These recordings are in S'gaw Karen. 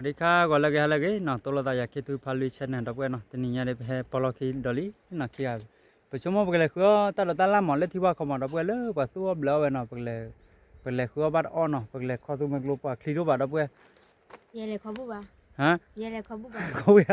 စဝၤဒံခါ ဂီၤလၢအဂ့ၤ ဟါလၢအဂ့ၤနီၤ, တိၢ်လိာ်သးယၤ ခ့ထူဖးလွံ channel ဒီပုၢ်ဝဲၢ်နီၤ, တနံၤညါဒ်ပဟဲပီလီၢ်ခံဒီးလံနီၤ, ခံဂၤ, ပဆိကမိၣ်ပကလဲၤဃုအီၣ်တၢ်ဒီးတၢ်လၢ်မး လၢထံဝၢ်ခီမး ဒီပုၢ်ဝဲၢ် လၢပှၤသူၣ်အီၣ်ဘျဲးအီၣ်ဝဲနီၤ, ပကလဲၤဃုအီၣ်ဘၣ်တအီၣ်နီၤ, ပကလဲၤခီသူမ့ၢ်ကျိ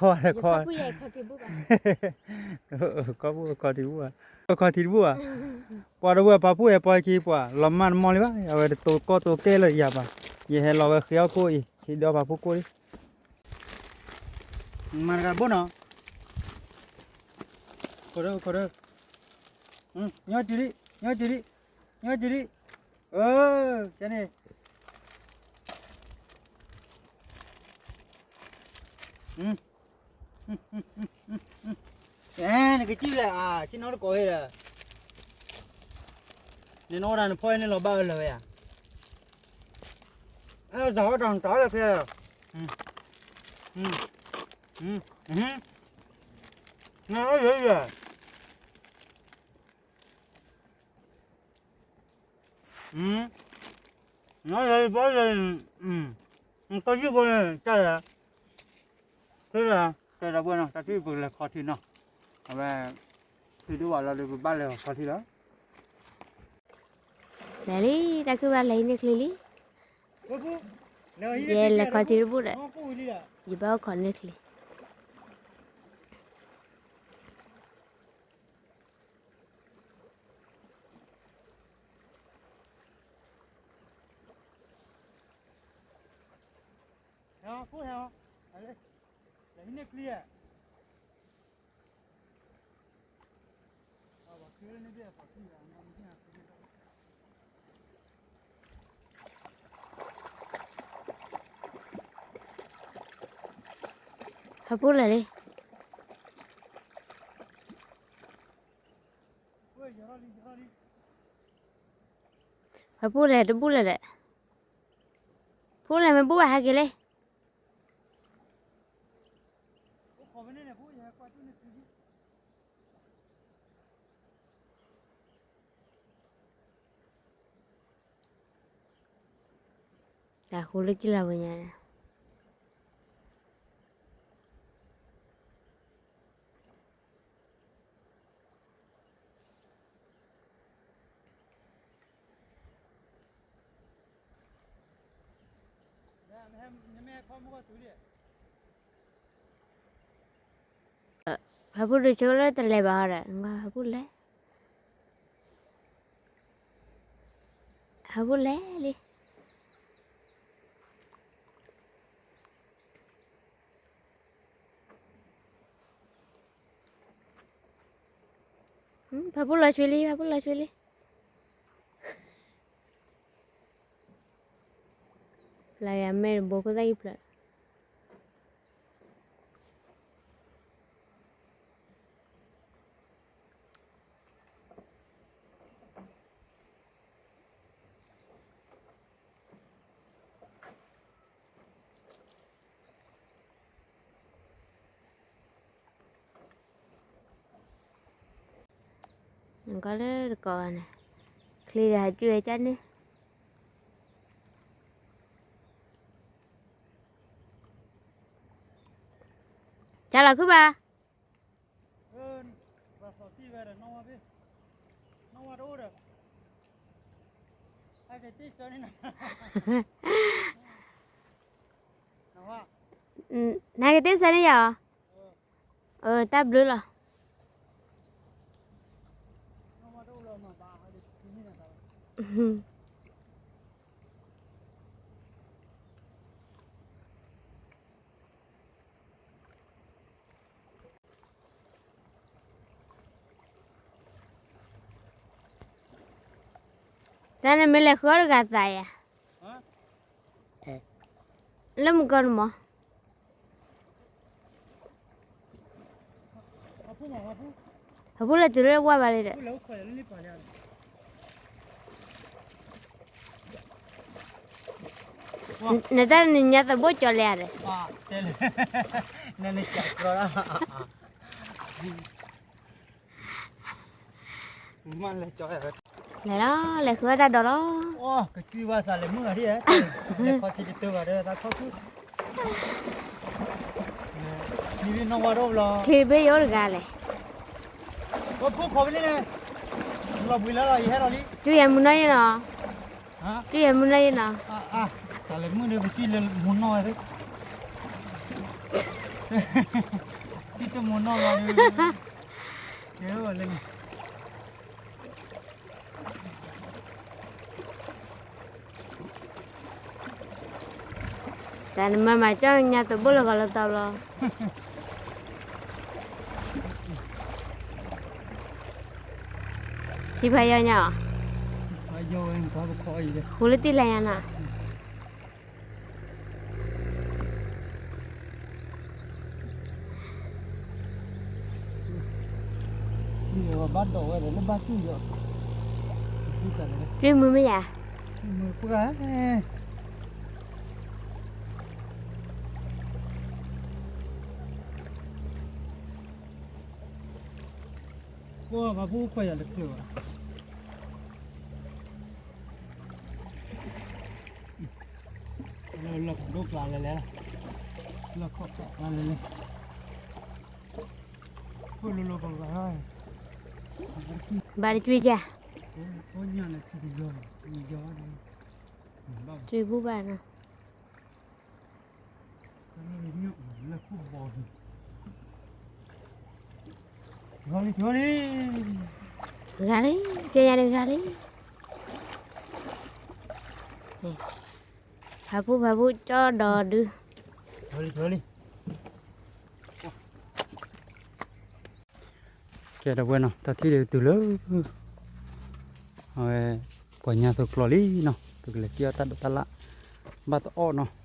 ပှၤချံတအိၣ်ဘၣ် ဒီပုၢ်ဝဲၢ်, ယဲလဲၤခီဘူၣ်ဘၣ်, ဟါ, ယဲလဲၤခီဘူၣ်ဘၣ်, ခီဝဲဧါ, ဘၣ်ခီလဲၤခီ, ခီဘူၣ်ခီထံဘူၣ်ဘၣ်, ခီထံတဘူၣ်ဘၣ်, ပှၤဒီပုၢ်ဝဲၢ် ပာ်ဖှိၣ်ဟဲပီခံပှၤ လီၤမၢ်တမီၢ်လံဘၣ်, အဝဲတတိၤကီၢ်တိၤကဲလၢယၤဘၣ်, ယဟဲလီၤဝဲဃ့အီၣ်ကိၣ်အံၤ ဟံးဒီးပာ်ဖှိၣ်ကိၣ်လံ, မၤတဂၤတဘိနီၤ, ခိၣ်ဒၢ ခိၣ်ဒၢ, ညီစုလံ, ညီစုလံ, ညီစုလံ, အၢ, ကဲန့ၣ်, နကစံၣ်လဲၣ်, ဆ့ၣ်နီၤတကိးဟ့ၣ်ဒီး, နနီၢ်ဝဲဒၣ်နဖီၣ်န့ၣ်လီၤဘၣ်အၢလၢာ်ဝဲယၤ, တၢ်ဟီၣ်တၢ်တၢ်လၢဖဲ, န, န, န, နကယုၢ်ဖိန့ၣ်, တၢ်, ခဲလၢာ်, တဲဒီပုၢ်ဝဲၢ်နီၤ, တၢ်ထံၣ်ပကလဲၤခီထံနီၤ, အဝဲ, ထံဒိၣ်ဘၣ်လီၤဒီး ပဘၣ်လဲၤခီထံလီၤ, လဲၤလံ, တၢ်ခုၣ်ဘၣ်လဲၤဟံးန့ၢ်ချ့လံ, ယဲလဲၤခီထံတဘူၣ်ဒီး, ယဘၣ်အိၣ်ခိးန့ၢ်ချ့ ဟဲပူၤလဲၣ်လံ, ဟဲပူၤလဲၣ်တဘူၣ်လဲၣ်ဒီး, ပူၤလဲၣ်မ့ၢ်ဘူၣ်ဘၣ်ဟဲက့ၤလံ တၢ်ဃိလၢကံၣ်လီၤဝဲညါန့ၣ် ဟဲပူၤဒုးဆိလၢတလဲၤဘၣ်ဟီဒီး ဟဲပူၤလဲၤ, ဟဲပူၤလဲၤလံ ဖးပူၤလီၤဆွံလံ ဖးပူၤလီၤဆွံလံ, ဖျါယၤမဲာ်တဘိခိၣ်သၣ်ဂံၢ်ဖျၢၣ် နကီလၢတကိးဂၤန့ၣ် ချ့ဒီးဟးကွံာ်ဝဲကၢ်န့ၣ် ကၢ်လီၤခုၣ်ဘၣ် နကတ့စၢန့ၢ်ယၤအီၤ, တၢ်ဘျုးလီၤ. တၢ်န့ၣ်မ့ၢ်လဲၤဃုအီၣ်တဂၤသးယၤ, လၢမုၢ်ကီၢ်န့ၣ်မး, ဟီၣ်ဖိလဲၤတုၤလၢဝါဘၣ်လံဒီး, နတၢ်နညါသဘိၣ်ကၠီလဲၣ်ဧါဒီး, မ့ၢ်လဲၤကၠီ လဲၤလီၤ, လဲၤဃုအီၣ်တၢ်ဒိးလီၤ. ကစံဘၣ်စးလဲၤမုၢ်ဂၤဒ်လဲၣ်, လဲၤခီဆံတတၢဘၣ်ဒီးသးခီခု, ချံဘ့ၣ်ယအိၣ်တဂၤလဲၣ်, လီၤဘှံးလၢလီၤ ယဟဲလီၤလံ, တုၤယဲမုၢ်နီၢ်ယဲနီၤ, တုၤယဲမုၢ်နီၢ်ယဲနီၤ, စးလဲၤမုၢ်ဒီးပစံလၢမုၢ်နီၢ်ဝဲသ့, စံတမုၢ်နီၢ်လီၤ, ကဲလၢ တၢ်နမၤမၤကၠီညါတဘိလၢဂီၤလၢတဘျီ, ထံဖးယီညါ, ဃိလၢတံၢ်လဲၣ်ညါနီၤ. ဘၣ်ဒိးဝဲဒီးလၢဘၣ်တူၢ်ယီၤ, တွံၢ်မုၢ်မ့ၢ်ယၤ, တွံၢ်မုၢ်ပှၢ်, ပှၢ်ပှၢ်ဖိခွါယၤတချုးဘၣ်. လၢလီၢ်ဒိၣ်ကျါလဲၤလဲၤ, လီၢ်ခီၣ်ကျါလဲၤလဲၤ, ဖိလိၤလိၤပှၤဂၤ, ဘၣ်တကွံကဲ, ဖိညၣ်လဲၤထံကယီၤ, ယီၤ, တကွံဘၣ်နီၤ. ဂၤလံ, ဂၤလံ, ကဲယၤတဂၤလံ, ဖးဖူဖးဖူကၠီဒီးဒု, ကဲဒီပုၢ်ဝဲၢ်နီၤ တၢ်ထံၣ်ဒုးတုၤလၢ အဝဲ ပှၤညါသိးကျိးလံနီၤ, ပကလဲၤက့ၤအီၣ်တၢ်ဒိးတၢ်လၣ် ဘၣ်တအီၣ်နီၤ,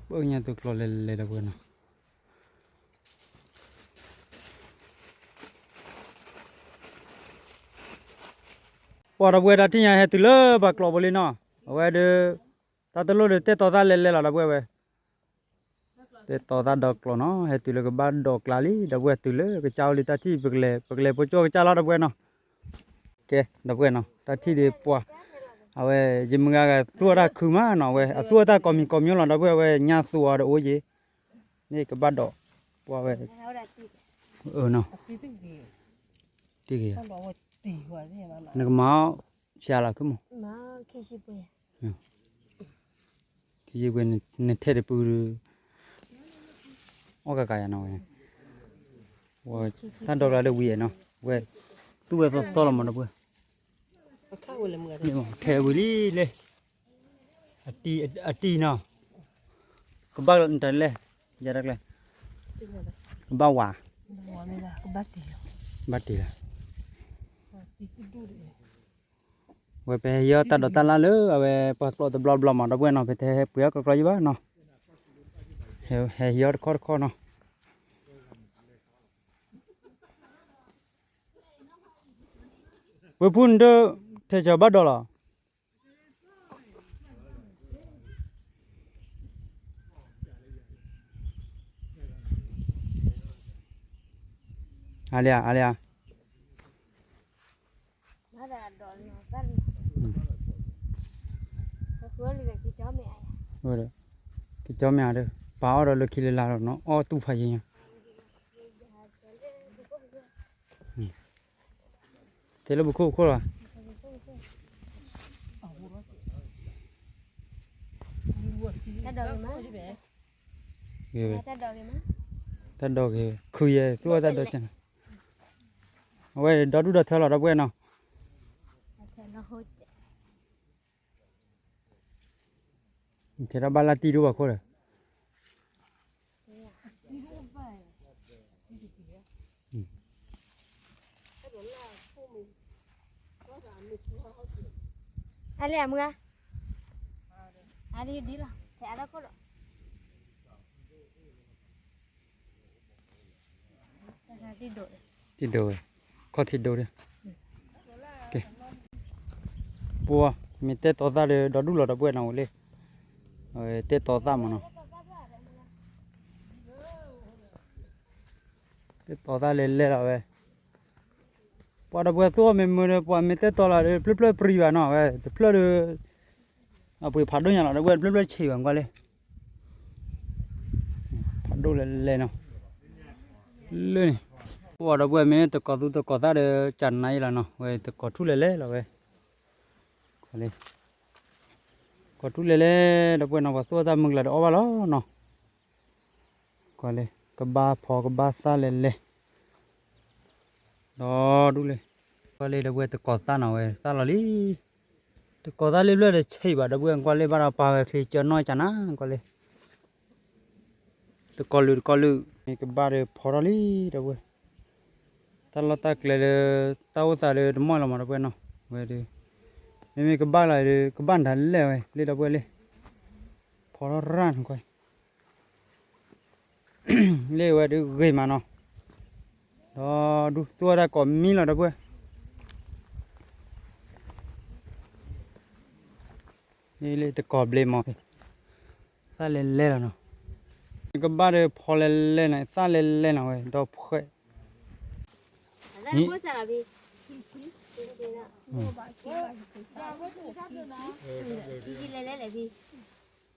ပှၤညါသိးကျိးလဲၤလဲၤဒီပုၢ်ဝဲၢ်နီၤ. ပှၤဒီပုၢ်ဝဲၢ် တၢ်ထံၣ်ညါဟဲတုၤလၢပှၤကျိးဖိလံနီၤ, အဝဲဒုး တၢ်တလိၣ်ဒုးတဲတီသၣ်လဲၤလဲၤလီၤဒီပုၢ်ဝဲၢ်, တဲတီသၣ်ဒီးကျိးနီၤ, ဟဲတုၤလၢကဘၣ်ဒိးကျါလံ ဒီပုၢ်ဝဲၢ် တုၤလၢကစၢ်အိၣ်လံတၢ်ထံၣ် ပကလဲၤ ပကလဲၤပိကၠိကစၢ်လီၤဒီပုၢ်ဝဲၢ်နီၤ. ကဲ ဒီပုၢ်ဝဲၢ်နီၤ တၢ်ထံၣ်ဒုးပှၤ အဝဲ ယမုၢ်ဂၤဂၤသူၣ်အီၣ်တၢ်ခုမးနီၤ, အဝဲအသူၣ်အီၣ်တၢ်ကိးမံၤကိးမံၤလီၤ ဒီပုၢ်ဝဲၢ်, အဝဲညါသူအီၤဒီးအိၣ်ယံၤ န့ၣ်ကဘၣ်ဒိးပှၤဝဲ, အၢနီၤ, တံၢ်ဂ့ၤ, နကမၤအီၣ်ဖျါလီၤခုမး, ခံယံာ်ပှဲၤ နထဲတပုၢ်ဒီး အီၣ်ကကၤယၤနီၤဝဲ, တၢ်ဒိးကျါဒီးဝံၤနီၤ, ဝဲ သူၣ်ဝဲသီသီလီၤမး ဒီပုၢ်ဝဲၢ်, ထဲဝံၤလံလဲၣ်, အတံၤနီၤ, ကဘၣ်တလဲၣ်, ယၤတကျဲ, ကဘၣ်ဝၤ, ဘၣ်တံၤလီၤ. ဝဲပဟဲဟံးအီၣ်တၢ်ဒိးတၢ်လၣ်လၢ အဝဲပှၤကျိးတဘျီဘျီမး ဒီပုၢ်ဝဲၢ်နီၤ, ပတဟဲပှ့ၤအီၣ်ကျီကျီယံၤဘၣ်နီၤ, ဟဲဟံးအီၣ်တခီတခီနီၤ. ဝ့ၢ်ဖူနဒၢ ထဲစၢၤဘၣ်ဒိးလီၤ. အါလံဧါ, အါလံဧါ, ကကၠီမ့ၢ်ဧါဒီး ပာ်အီၣ်ဒီးလၢခံလၢလာ်လီၤနီၤ, အီၣ်တူၢ်ဖးယံၤညါ. ထဲလၢပခိၣ်ပခိၣ်လီၤ. တၢ်ဒိးဂ့ၤမး, တၢ်ဒိးဂ့ၤ, ခုယဲၢ်သူၣ်အီၣ်တၢ်ဒိးကဲနီၤ, အဝဲဒီဒူၣ်ဒီထၢလီၤ ဒီပုၢ်ဝဲၢ်နီၤ. ထဲထီၣ်ဘၣ်လၢတံၢ်ဒိၣ်ဘၣ်ခိၣ်ဒီး အါလံဧါမုၢ်ဂၤ, အါလံဒ်လီၤ, ဖဲအါထီၣ်ခိၣ်ဒီး ထံဒိၣ်ဝဲ, ခီၣ်ထံဒိၣ်ဒီး, ကဲ, ပှၤမ့ၢ်တဲတီသၣ်ဒီး ဒီဒူၣ်လီၤ ဒီပုၢ်ဝဲၢ်နီၤဝဲလံ, တဲတီသၣ်မးနီၤ, တဲတီသၣ်လဲၤလဲၤလီၤဝဲ. ပှၤဒီပုၢ်ဝဲၢ်သူအီၣ်မ့ၢ်မုာ်ဒီး ပှၤမ့ၢ်တဲတီၤလီၤဒီး တဖျၢၣ်ဖျၢၣ်ပြံဘၣ်နီၤ ဝဲတဖျၢၣ်ဒီး အပှ့ၤဖးဒိၣ်ညါလီၤ ဒီပုၢ်ဝဲၢ် တဖျၢၣ်ဖျၢၣ်ဆံးဘၣ်ကွၢ်လံ ဖးဒိၣ်လဲၤလဲၤနီၤ လၢန့ၣ် ပှၤဒီပုၢ်ဝဲၢ်မ့ၢ်တကိးသူတကိးသၣ်ဒီး ကနါအံၤလီၤနီၤ ဝဲတကိးထူၣ်လဲၤလဲၤလီၤဝဲ ကိးထူၣ်လဲၤလဲၤ ဒီပုၢ်ဝဲၢ်နီၤ ပှၤသူအီၣ်တၢ်မုာ်ကလၤဒီးအီၣ်ဘၣ်လီၤနီၤ ကွၢ်လံ ကဘၣ်ဖီကဘၣ်သၣ်လဲၤလဲၤ ဒီဒူၣ်လံ ကွၢ်လံ ဒီပုၢ်ဝဲၢ် တကိးသၣ်နီၤဝဲ သၣ်လီၤလံ တကိးသၣ်လံဖျၢၣ်ဒီးဆံးဘၣ် ဒီပုၢ်ဝဲၢ် ကွၢ်လံ ဘၣ်ဒီးပာ်ဝဲချ့ကၢနီၢ်ကနါ ကွၢ်လံ တကိးလုာ်တကိးလုာ် မ့ၢ်ကဘၣ်ဒီးဖီထီၣ်လံ ဒီပုၢ်ဝဲၢ် တၢ်လီၢ်တၢ်ကျဲလၢ တၢ်အိၣ်သးဒီးတမီၢ်လီၤ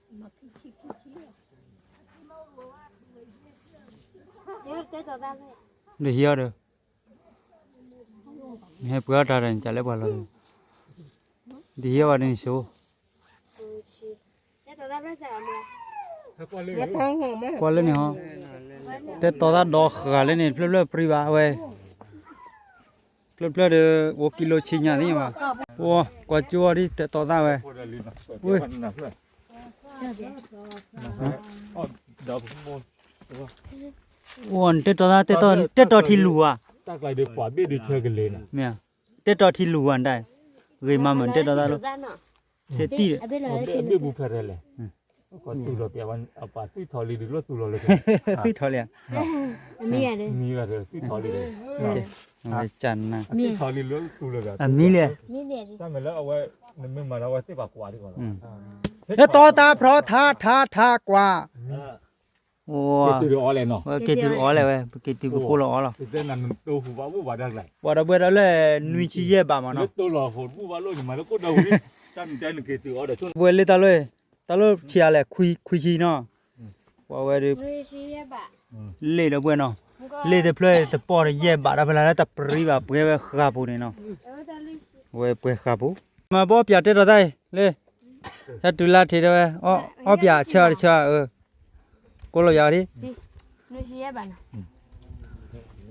မး ဒီပုၢ်ဝဲၢ်နီၤ ဝဲဒီး မ့မ့ၢ်ကဘၣ်လီၤဒီး ကဘၣ်နတၢ်လဲၣ်ဝဲ လံ ဒီပုၢ်ဝဲၢ်လံ ဖီထီၣ်ရၣ်နကွၢ် လၢဝဲဒုးဂ့ၤမးနီၤ ဒီဒူၣ်သူဝဲဒၣ်ကိးမံလီၤ ဒီပုၢ်ဝဲၢ် လၢတကိးဘျ့မး သၣ်လဲၤလဲၤလီၤနီၤ ကဘၣ်ဒီးဖီလဲၤလဲၤနီၤ သၣ်လဲၤလဲၤနီၤဝဲ ဒီဖှဲး ဒ်ဟံးအီၤဒီး နဟဲပှ့ၤအီၣ်တၢ်ဒီး နကလဲၤပှ့ၤလီၤ ဒ်ဟံးအီၤဘၣ်ဒ်န့ၣ်ဆိ ကွၢ်လၢန့ၣ်ဟီ တဲတီၤသၣ်ဒီဃာ်လၢန့ၣ် တဖျၢၣ်ဖျၢၣ်ပြံဘၣ်ဝဲ ဖျၢၣ်ဖျၢၣ်ဒီး အိၣ်ကံလိဆံညါသ့ၣ်ညါဘၣ် ကွၢ်ကၠိအီၤဒ်တဲတီၤသၣ်ဝဲ အိၣ် တဲတီၤသၣ် တဲတီၤထံလူၤဧါ မ့ၢ် တဲတီၤထံလူၤဧါ နတၢ် ဂ့ၤမးမး တဲတီၤသၣ်လီၤ စဲးတံၢ်ဒီး ဘၣ်ပူၤဖဲလဲၣ် သုထီၣ်လံဧါ မံဂၤဒီး သုထီၣ်လံဒီး ကနါ အမံလံ ဟဲတီၤတၢ်ဖျီထါထါထါကွၢ် က့ၤတုၤအီၤလဲၣ်နီၤ က့ၤတုၤအီၤလဲၣ်ဝဲ ပက့ၤတုၤပကိၢ်လီၤအီၤလီၤ ပှၤဒီပုၢ်ဝဲၢ်တၢ်လၢနွံဆံယဲၢ်ဘးမးနီၤ ပှၤလၢတၢ်လၢ တၢ်လၢဆံးအါလဲၣ် ခွံဆံနီၤ ပှၤဝဲဒၣ် လ့ၣ်ဒီပုၢ်ဝဲၢ်နီၤ လ့ၣ်တဖျၢၣ်တပီၢ်တယဲၢ်ဘး ဒီးဖဲလၢတပရံဘၣ် ပှဲၤဝဲဃာ်ပူၤန့ၣ်နီၤ ဝဲပှဲၤဃာ်ပူၤ မၤဘီပၠးတဲတီၤသၣ်အံၤ လၢ တၢ်တုၤလၢထံးတဲဝဲ အီၣ်ပၠးဆၢတဆၢ ကိးလီၤပၠးဒ်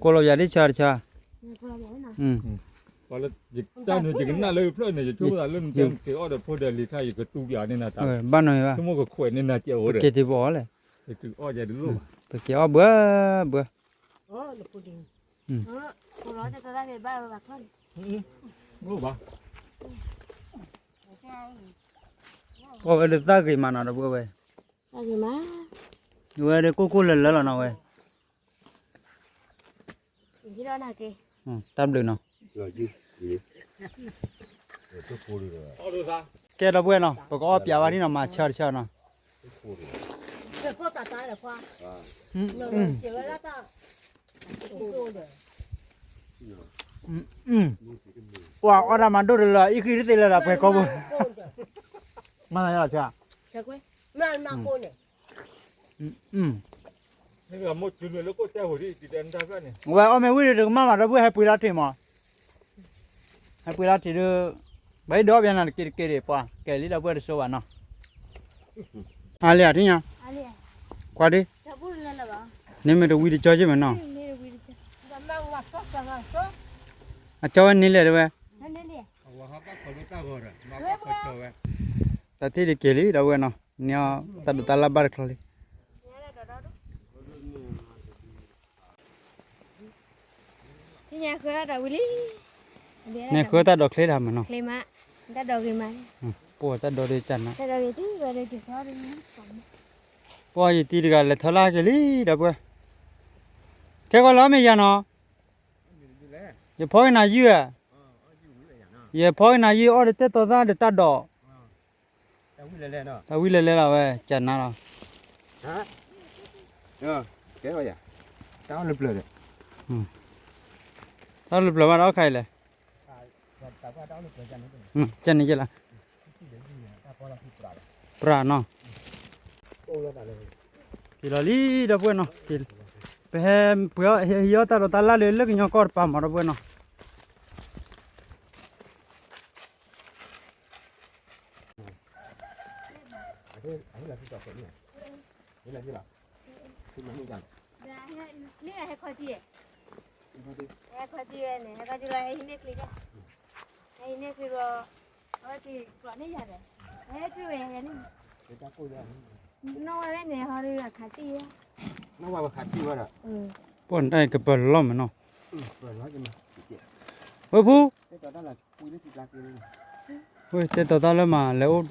ကိးလီၤပၠးဒ်ဆၢတဆၢ တၢ်န့ၣ်ယကနၣ်လၢဖျၢၣ်န့ၣ် ယဆိကမိၣ်သးလၢနတဲနက့ၤအီၣ်ဒီးဖိဒၣ်လံၤခါ ယကတူၢ်ပၠးန့ၢ်နၤတၢ် ဘၣ်နီၤဘၣ် ပက့ၤတုၤပအီၤလဲၣ် ပက့ၤအီၣ်ဘှဲဘှဲ အီၣ်ဝဲဒီးသၣ်ဂ့ၤမးနီၤ ဒီပုၢ်ဝဲၢ် ဝဲဒီးကိၢ်ကိၢ်လၢလၢလီၤနီၤဝဲ တၢ်ဘျုးနီၤ ကဲဒီပုၢ်ဝဲၢ်နီၤ ပကအီၣ်ပၠးဘၣ်ဒ်နီၤ မၤဆၢတဆၢနီၤ ပှၤအီၣ်တၢ်မၤဒိၣ်တလၢ အံၤဃံတသ့လၢဒီးပှဲၤကိးပူၤ မၤသးယါလီၤဆၢ ဝဲအီၣ်မ့ၢ်ဝံၤဒီးတကမၣ်ဘၣ် ဒီပုၢ်ဝဲၢ် ဟဲပှ့ၤလၢထံးမး ဟဲပှ့ၤလၢထံးဒီး ဘၣ်ဟံးဒီးအီၣ်ပၠးနၤတက့ၢ်တက့ၢ်ဒံး ပှၤကဲလံ ဒီပုၢ်ဝဲၢ်တစိဘၣ်နီၤ အါလံဧါ ထံၣ်ညါ ကွၢ်ဒ် န့ၣ်မ့ၢ်တဝံတကၠီက့ၢ်မးနီၤ အကၠီဝဲန့ၣ်လဲၣ်တဝဲ တၢ်ထံၣ်တက့ၢ်လံ ဒီပုၢ်ဝဲၢ်နီၤ န့ၣ်တၢ်ဒိးတၢ်လၢ်ဘၣ်တချီလံ န့ၣ်ဃုတၢ်ဒိးချ့တၢ်မးနီၤ ပှၤတၢ်ဒိးဒုးကနၤ ပှၤယတံၤတဂၤလဲၤထီၣ်လၢက့ၤလံ ဒီပုၢ်ဝဲၢ် ခဲကီးလီၤမ့ၢ်ယၤနီၤ ယဖီကနၤယုၢ်ဧါ ယဖီကနၤယုၢ်အီၣ်ဒီးတဲတီၤသၣ်ဒီးတၢ်ဒိး တၢ်ဝံၣ်လဲၤလဲၤလီၤဝဲ ကနၤလီၤ တၢ်လၢပျၢၤဘၣ်ဒီးအီၣ်ခါအံၤလဲၣ် ကန့ၣ်ယဲလၢ ပြးနီၤ, က့ၤလီၤလံ ဒီပုၢ်ဝဲၢ်နီၤ, ပဟဲပှ့ၤအီၣ်ဟဲဟံးအီၣ်တၢ်ဒိးတၢ်လၢ်လၢလၢကညီကီၢ်တပၤမး ဒီပုၢ်ဝဲၢ်နီၤ. ပှၤတၢ်အံၤကပၢၤလီၤမးနီၤ, ဝဲဖူ ဝဲတဲတီၤတၢ်လၢမး လဲၤအိၣ်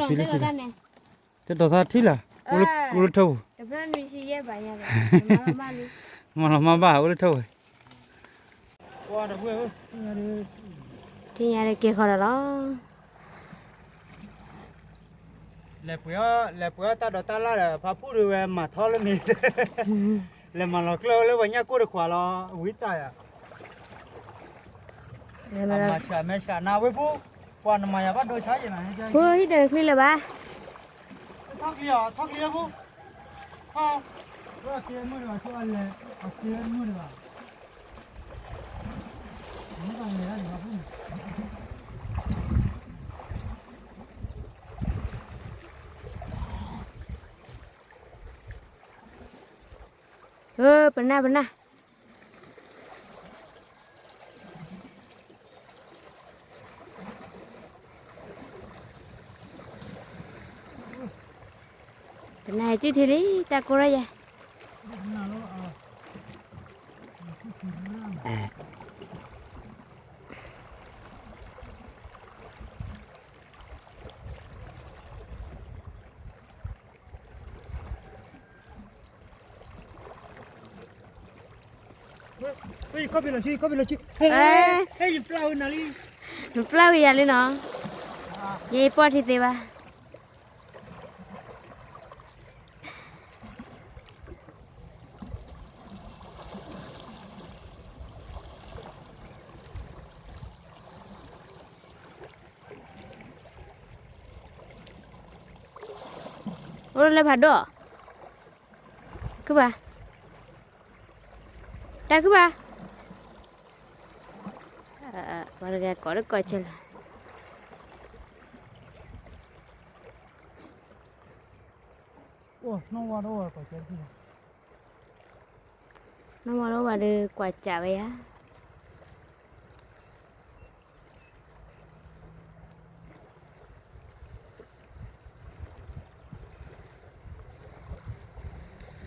ဖျီလီၤလီၤဆံလၢဆံ, တဲတီၤတၢ်ထံၣ်လၢ အိၣ်လၢထၢၣ်ပူၤ, မၤလီၤမၢ်ဘၣ် အိၣ်လၢထၢၣ်ပူၤ, ထံၣ်ညါလၢကဲဃီဒီးလီၤ. လဲၤပှ့ၤအီၣ် လဲၤပှ့ၤအီၣ်တၢ်ဒိးတၢ်လၢ်ဒီး ဖါဖူဒုးဝဲမၤထီလၢမ့ၢ် လဲၤမၤလီၤကျၢၢ်လၢပှၤညၣ်ကိၢ်တခွးလီၤ အဝံတၢ်ယၤ, မၤဆှးမဲဆှးနၤဝဲဖူ, ပှၤနမၤယၤဘၣ်ဒိဆါယဲၢ်နၤ, ဖူဟံၣ်တနချံလၢၤဘၣ်, ထီၣ်ချံအီၤ ထီၣ်ချံလၢဖူ, ထီၣ်, အဝဲအကဲမုၢ်တဘၣ် ဆိအလဲၤ အကဲမုၢ်တဘၣ် ပနၢ်ပနၢ်, ပနၢ်ဟဲစုထံလံ တၢ်ကိၢ်ထီၣ်ယဲၢ် ယပျၢ်ဝဲယၤလံနီၤ, ယပီၢ်ထံသ့ဘၣ်. အိၣ်လၢဖးဒိၣ်, ခုဘၣ်, တၢ်ခုဘၣ်, ပှၤတဂၤကိးလၢကိးဆၢလီၤ. နီၢ်ဝါဒီးဝဲဒီးကွၢ်စးဝဲယၤ. ဒီပုၢ်ဒီဝဲၢ်နီ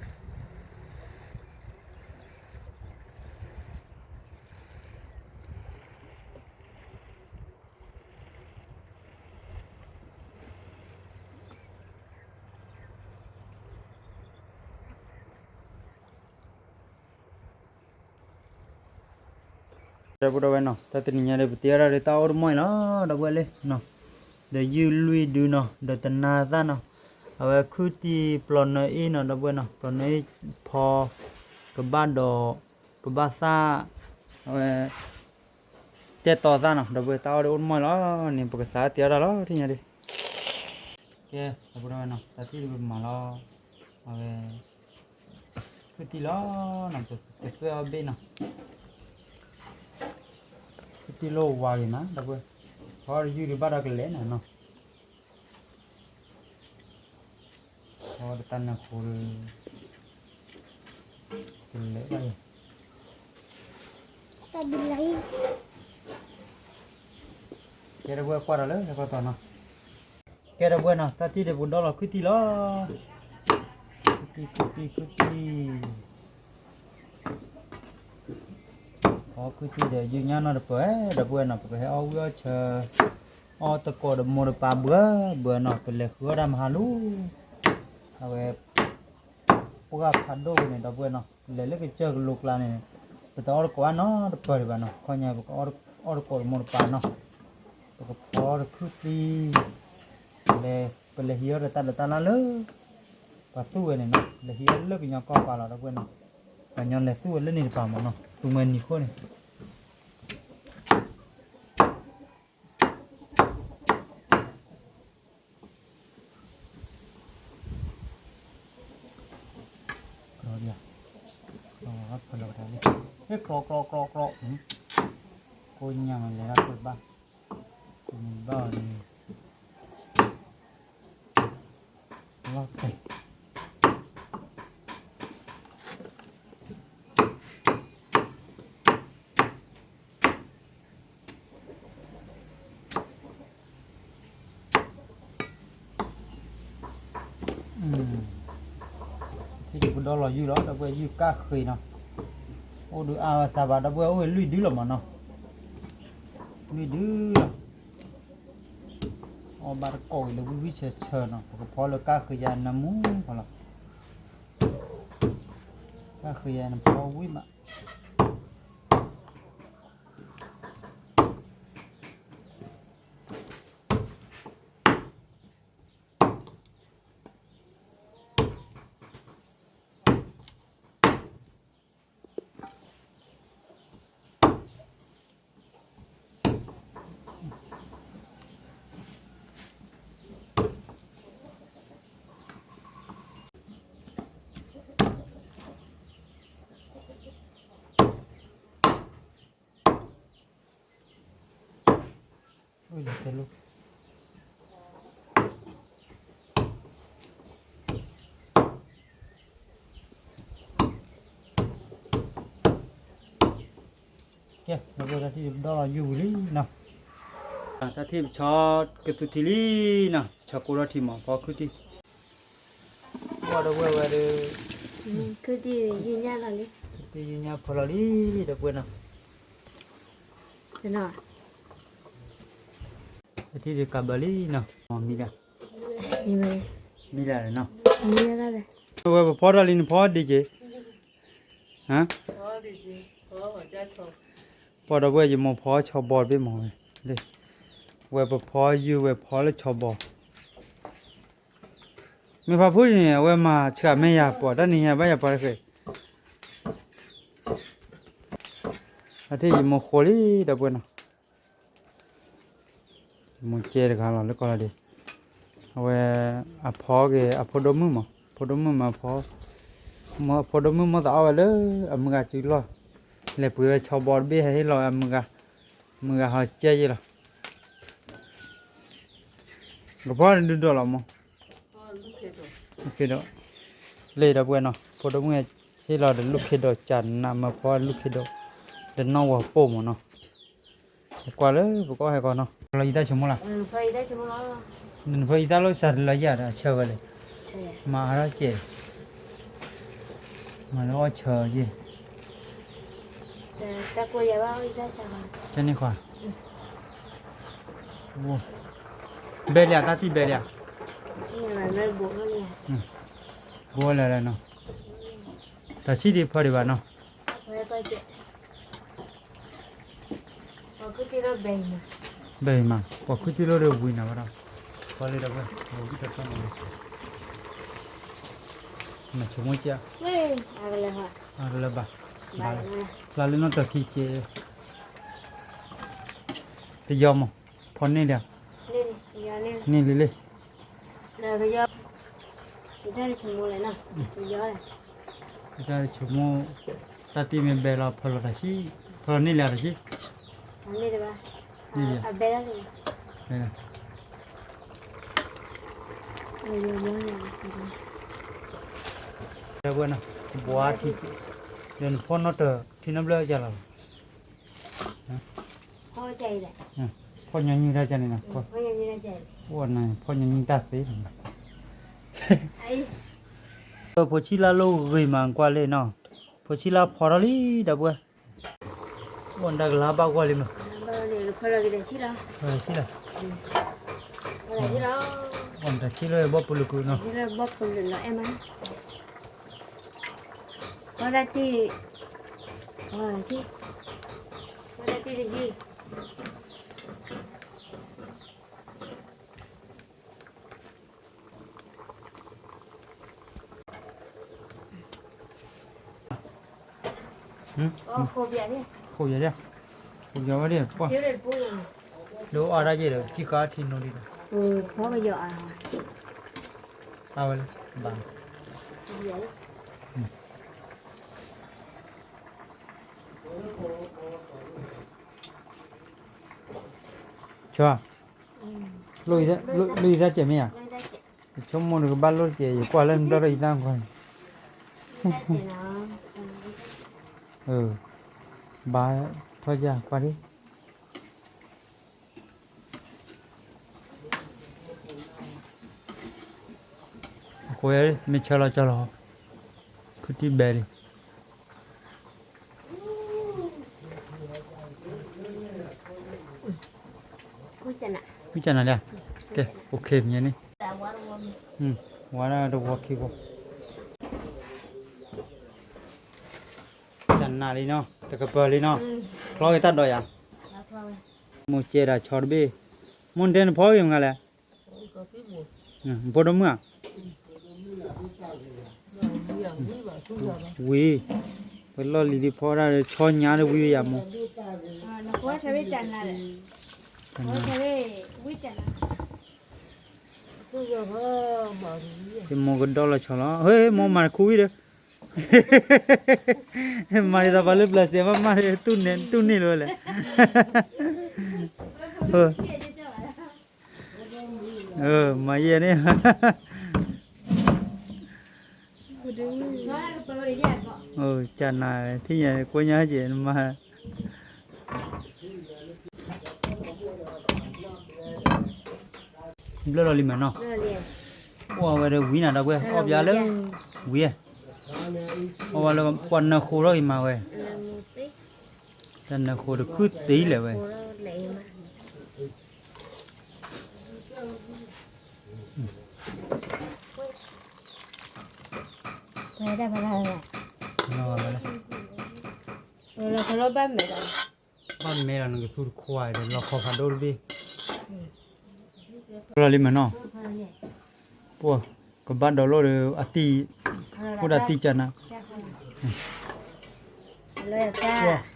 ၤ, တၢ်တနံၤညါဒီး ပတ့ထီၣ်ဒီးတၢ်အိၣ်တမီၢ်အံၤလီၤ ဒီပုၢ်ဝဲၢ်လံနီၤ, ဒီးယုၢ်လွံၢ်ဒုနီၤ, ဒီးတနါသၣ်နီၤ, အဝဲခုၣ်တံၢ်ပျီၢ်နၢအ့ၣ်နီၤ ဒီပုၢ်ဝဲၢ်နီၤ, ပျီၢ်နၢအ့ၣ်ဖီ ကဘၣ်ဒီး ကဘၣ်သၣ်, အဝဲ တဲတီၤသၣ်နီၤ ဒီပုၢ်ဝဲၢ် တၢ်အီၣ်ဒီးအိၣ်တမီၢ်လီၤန့ၣ် ပကစးတ့အီၣ်တၢ်လီၤ ထံၣ်ညါဒံး. ကဲ ဒီပုၢ်ဝဲၢ်နီၤ တၢ်ထံၣ်ဒုးပမၤလီၤ, အဝဲ ခုၣ်တံၢ်လီၤနီၤ ပကသွဲၣ်အီၣ်ဘ့ၣ်နီၤ, ခုၣ်တံၢ်လိၣ်ဝါဂ့ၤမး ဒီပုၢ်ဝဲၢ်, ခီဒီးယုၢ်ဒုးဘၣ်ဒီးကလဲၤနၤနီၤ. အီတၢ်နၢ်ခိဒီး ကလဲၤဘၣ်ယၤ, ကဲဒီပုၢ်ဝဲၢ်ကွၢ်ဒီးလၢတၢ်ကီတီၤနီၤ, ကဲဒီပုၢ်ဝဲၢ်နီၤ တၢ်ထံၣ်ဒီးပကဒီလီၤခုၣ်တံၢ်လီၤ, ခုၣ်တံၢ် ခုၣ်တံၢ် ခုၣ်တံၢ် အီခုၣ်တံၢ်ဒီးယုၢ်ညါနီတပၢၢ် ဒီပုၢ်ဝဲၢ်နီၤ ပကဟဲအီၣ်ဝံၣ်အီၣ်ဆၢ, အီၣ်တကိးဒီးမိၢ်တပၢ်ဘၢဘၢနီၤ ပလဲၤဃုအီၣ်တၢ်မဟါလူၤ, အဝဲ ပှၢ်ဖးဒိၣ်ကန့ၣ် ဒီပုၢ်ဝဲၢ်နီၤ လဲၤလၢကစၢၢ်ကလိကျါန့ၣ် ပတအီၣ်တကိးဘၣ်နီတပၢၢ်ဒံးဘၣ်နီၤ ခီညါပကအီၣ်တကိးဒီးမိၢ်တပၢ်နီၤ, ပကဖီတခုၣ်တံၢ်, ပလဲၤဟံးအီၣ်ဒီးတၢ်ဒိးတၢ်လၢ်လၢ ပှၤသူဝဲန့ၣ်နီၤ လဲၤဟံးအီၣ်လၢကညီကီၢ်ပၤလီၤ ဒီပုၢ်ဝဲၢ်နီၤ, ပှၤညီလဲၤသူဝဲလၢန့ၣ်တပၤမးနီၤ သူမွဲနံၤခိၣ်န့ၣ် ယၤ, ဖၢလီၤတၢ်လံ, ဟဲ ကျီ ကျီ ကျီ ကျီ, ကိးညၣ်မလဲၤဒၣ်ကွဲးဘၣ်, ဘၣ်အီၤန့ၣ် လီၤတဲာ် ထံၣ်ဒုးပဒီလီၤယုၢ်လီၤ ဒီပုၢ်ဝဲၢ် ယုၢ်ကၣ်ဃ့နီၤ, အိၣ်ဒုးအါဝဲစးဘၣ် ဒီပုၢ်ဝဲၢ် အိၣ်ဝဲလွံၢ်ဒုလီၤမးနီၤ, လွံၢ်ဒုလီၤ, အီၣ်ဘၣ်တကိးအံၤလၢဝံၣ်ဝံၣ်ဆၢဆၢနီၤ, ပကဖီလၢကၣ်ဃ့ယါနမူဖီလီၤ, ကၣ်ဃ့ယါနဖီဝံၣ်မး ကဲ ဒီပုၢ်ဝဲၢ် တၢ်ထံၣ်ဒီလီၤယုၢ်ဝံၤလံနီၤ, တၢ်ထံၣ်ပဆီကသူထံလံနီၤ, ဆီကိးထီၣ်ထံမး ဖီခုၣ်ထံၣ်, ဝဲဒီပုၢ်ဝဲၢ်ဝဲဒီး ခုၣ်ထံၣ်ယုၢ်ညၣ်လီၤလံ, ခုၣ်ထံၣ်ယုၢ်ညၣ်ဖီလီၤလံ ဒီပုၢ်ဝဲၢ်နီၤ, တၢ်ထံၣ်ဒုးကးဘၢလံနီၤ, မံဒၣ်, မံဒၣ်နီၤ, ဝဲပဖီတၢ်လံနဖီဒံးက့ၤ ပှၤဒီပုၢ်ဝဲၢ် ယမိၢ်ဖီဆီဘီတဘ့ၣ်မးဝဲ, ဝဲပဖီယုၢ်ဝဲဖီလၢဆီဘီ, မ့ၢ်ဖါဖုန့ၣ် အဝဲမၤဆှးမဲာ်ယၤပှၤ တၢ်နံၤညါဘၣ်ယၤပှၤတဃဲၤ, အထံၣ်ယမိၢ်ဃိလံ ဒီပုၢ်ဝဲၢ်နီၤ မိၢ်ကဲတဂၤလီၤလၢကီၢ်လီၤဒံး, အဝဲ အဖီက့ၤ အဖိဒိၣ်မုၣ်မး ဖိဒိၣ်မုၣ်မၤဖီ, အဖိဒိၣ်မုၣ်မိၢ်သးအီၣ်ဝဲလၢအမုၢ်ဂၤစုလီၢ်, လဲၤပှ့ၤဝဲဆီဘီတဘ့ၣ် ဟဲဟ့ၣ်လီၤဝဲအမုၢ်ဂၤ, မုၢ်ဂၤဟီကဲယ့ၢ်လီၤ, ကဖီန့ၣ်ဒုးဒိၣ်လီၤမး, လ့ၣ်ဒီပုၢ်ဝဲၢ်နီၤ ဖိဒိၣ်မုၣ်ဟ့ၣ်လီၤဒီးလူၢ်ခ့ဒီး ကနးမၤဖီလူၢ်ခ့ဒီး ဒီးနီၢ်ဝီၤပိၢ်မးနီၤ, ဟဲကွၢ်လၢပကအီၣ်ဟဲကီနီၤ, လီၤယံၤတၢ်ဆိကမိၣ်လီၤ, နဖၢအံၤတၢ်လီၢ်စးတလီၤယၤဒီးအဆၢဝဲလဲၣ်, မၤအါထီၣ်ကဲး, မၤလၢအီၣ်ဆၢယ့ၢ်, ကန့ၣ်ခွါ, ဘဲလၢ တၢ်တံၢ်ဘဲလၢ, ဘိလၢလၢနီၤ, တၢ်ဆံၣ်ဒံးဖၢဒံးဘၣ်နီၤ ဘဲမး ပှၤခုတံၢ်လိာ်ဒီးဝံၤနၤဘၣ်ဒီး, ပှၤလၢဒီးဝဲ ဝံၤတဖၣ်နီၤ, နဆိကမိၣ်ကဲ, အကလၢၤဘၣ်, ဖျါလၢနီၢ်တၢ်ခံကဲ, တယီမး, ဖီန့ၢ်လံ, န့ၢ်လံလံ တၢ်ဆိကမိၣ်, တၢ်တံၢ်မ့ၢ်ဘဲလီၤ ဖီလီၤတၢ်ဆံၣ်, ဖီလီၤန့ၢ်လံတၢ်ဆံၣ်, န့ၢ်လံ, ဝဲနီၤ ဘှါထံ, ဒီးနဖီနီၢ်တၢ်ထံနီတဘျီယၤလီၤ ဖီညီနုၢ်တၢ်ကန့ၣ်နီၤ, အိၣ်နၤ ဖီညီနုၢ်တၢ်သ့, ဖိဆံးလါလိၣ်ဂ့ၤမးကွၢ်လံနီၤ, ဖိဆံးလါဖီထီၣ်လံ ဒီပုၢ်ဝဲၢ်, အိၣ်နတၢ်ကလါဘၣ်ကွၢ်လံမး, ဖီထီၣ်လံ, အိၣ်နတၢ်ဆံးလၢဘီၣ်ပလူးကုနီၤ, ဖီတၢ်တံၢ်, ဖီတၢ်တံၢ်တယုၢ် ဃိယၤဒၣ်, ဃိယၤဝဲဒၣ်, ဒ်အီၣ်ဒၣ်ယဲၢ်ဒီး ကံၣ်ဃါထံနိဒံးဒီး, အါဝဲလၢ, ဘၣ်, ဃိယၤလံ, တၢ်, လိၣ်အံသၣ်စဲးမ့ၢ်ဧါ, ယဆိကမိၣ်နကဘၣ်လိၣ်စဲး ယကွၢ်လၢနဘျီၣ်ထီၣ်အံသၣ်ကွၢ်, ဘါထီၣ်ယၤကွၢ်ဒံး အဃိမ့ၢ်ဆၢလီၤကၠီလီၤ, ခုထံၣ်ဘဲလံ, ဝံၣ်ကနၤလံ, ကဲ OK မ့ၢ်န့ၣ်, ဝါဒၣ်တဝီခံဝီ, ကနၤလံနီၤ တကပၤလံနီၤ, ချီက့ၤတၢ်ဒီးယၤ, မိၢ်ကဲဒၣ်ဆီတဘ့ၣ်, မိၢ်နတဲနဖီက့ၤမ့ၢ်ဂၤလဲၣ် ဖိဒိၣ်မုၣ်ဧါ, ဝံၤ, ပလီၢ်လံၤဒ်ဖီဒၣ်ဒီး ဆီညါဒီးဝံၤယၤမိၢ်, ယမိၢ်ကဒီလီၤဆီလီၤ, ဟ့ၣ် မိၢ်မၤတခူဝံၣ်ဒီး, မၤဒ်သိးပှၤလၢပျၢၤစဲးဘၣ်မး တူၢ်န့ၢ်လၢၤဝဲလဲၣ်, မၤယဲၢ်န့ၣ်, ကနၤ ထံၣ်ညါကွၢ်ညါက့ၤနမၤ ဘျၢလီၤလံမးနီၤ, အိၣ်ဝဲဒီးဝံၤနၤဒီပုၢ်ဝဲၢ် အီၣ်ဘျါလၢဝံၤ, အီၣ်ဝဲလၢပှၤနၢၤဃိထီၣ်ဂ့ၤမးဝဲ, တၢ်နၢၤဃိတခုသ့လၢၤဝဲ ဘၣ်မဲလီၤ နကသူတခွါဒီး လီၤခီဖးဒိၣ်တဘ့ၣ်, လီၤလံမးနီၤ, ပှၤကဘၣ်ဒီးလိၣ်ဒီး အတံၢ်, အိၣ်ဒီးတံၢ်ကနၤ,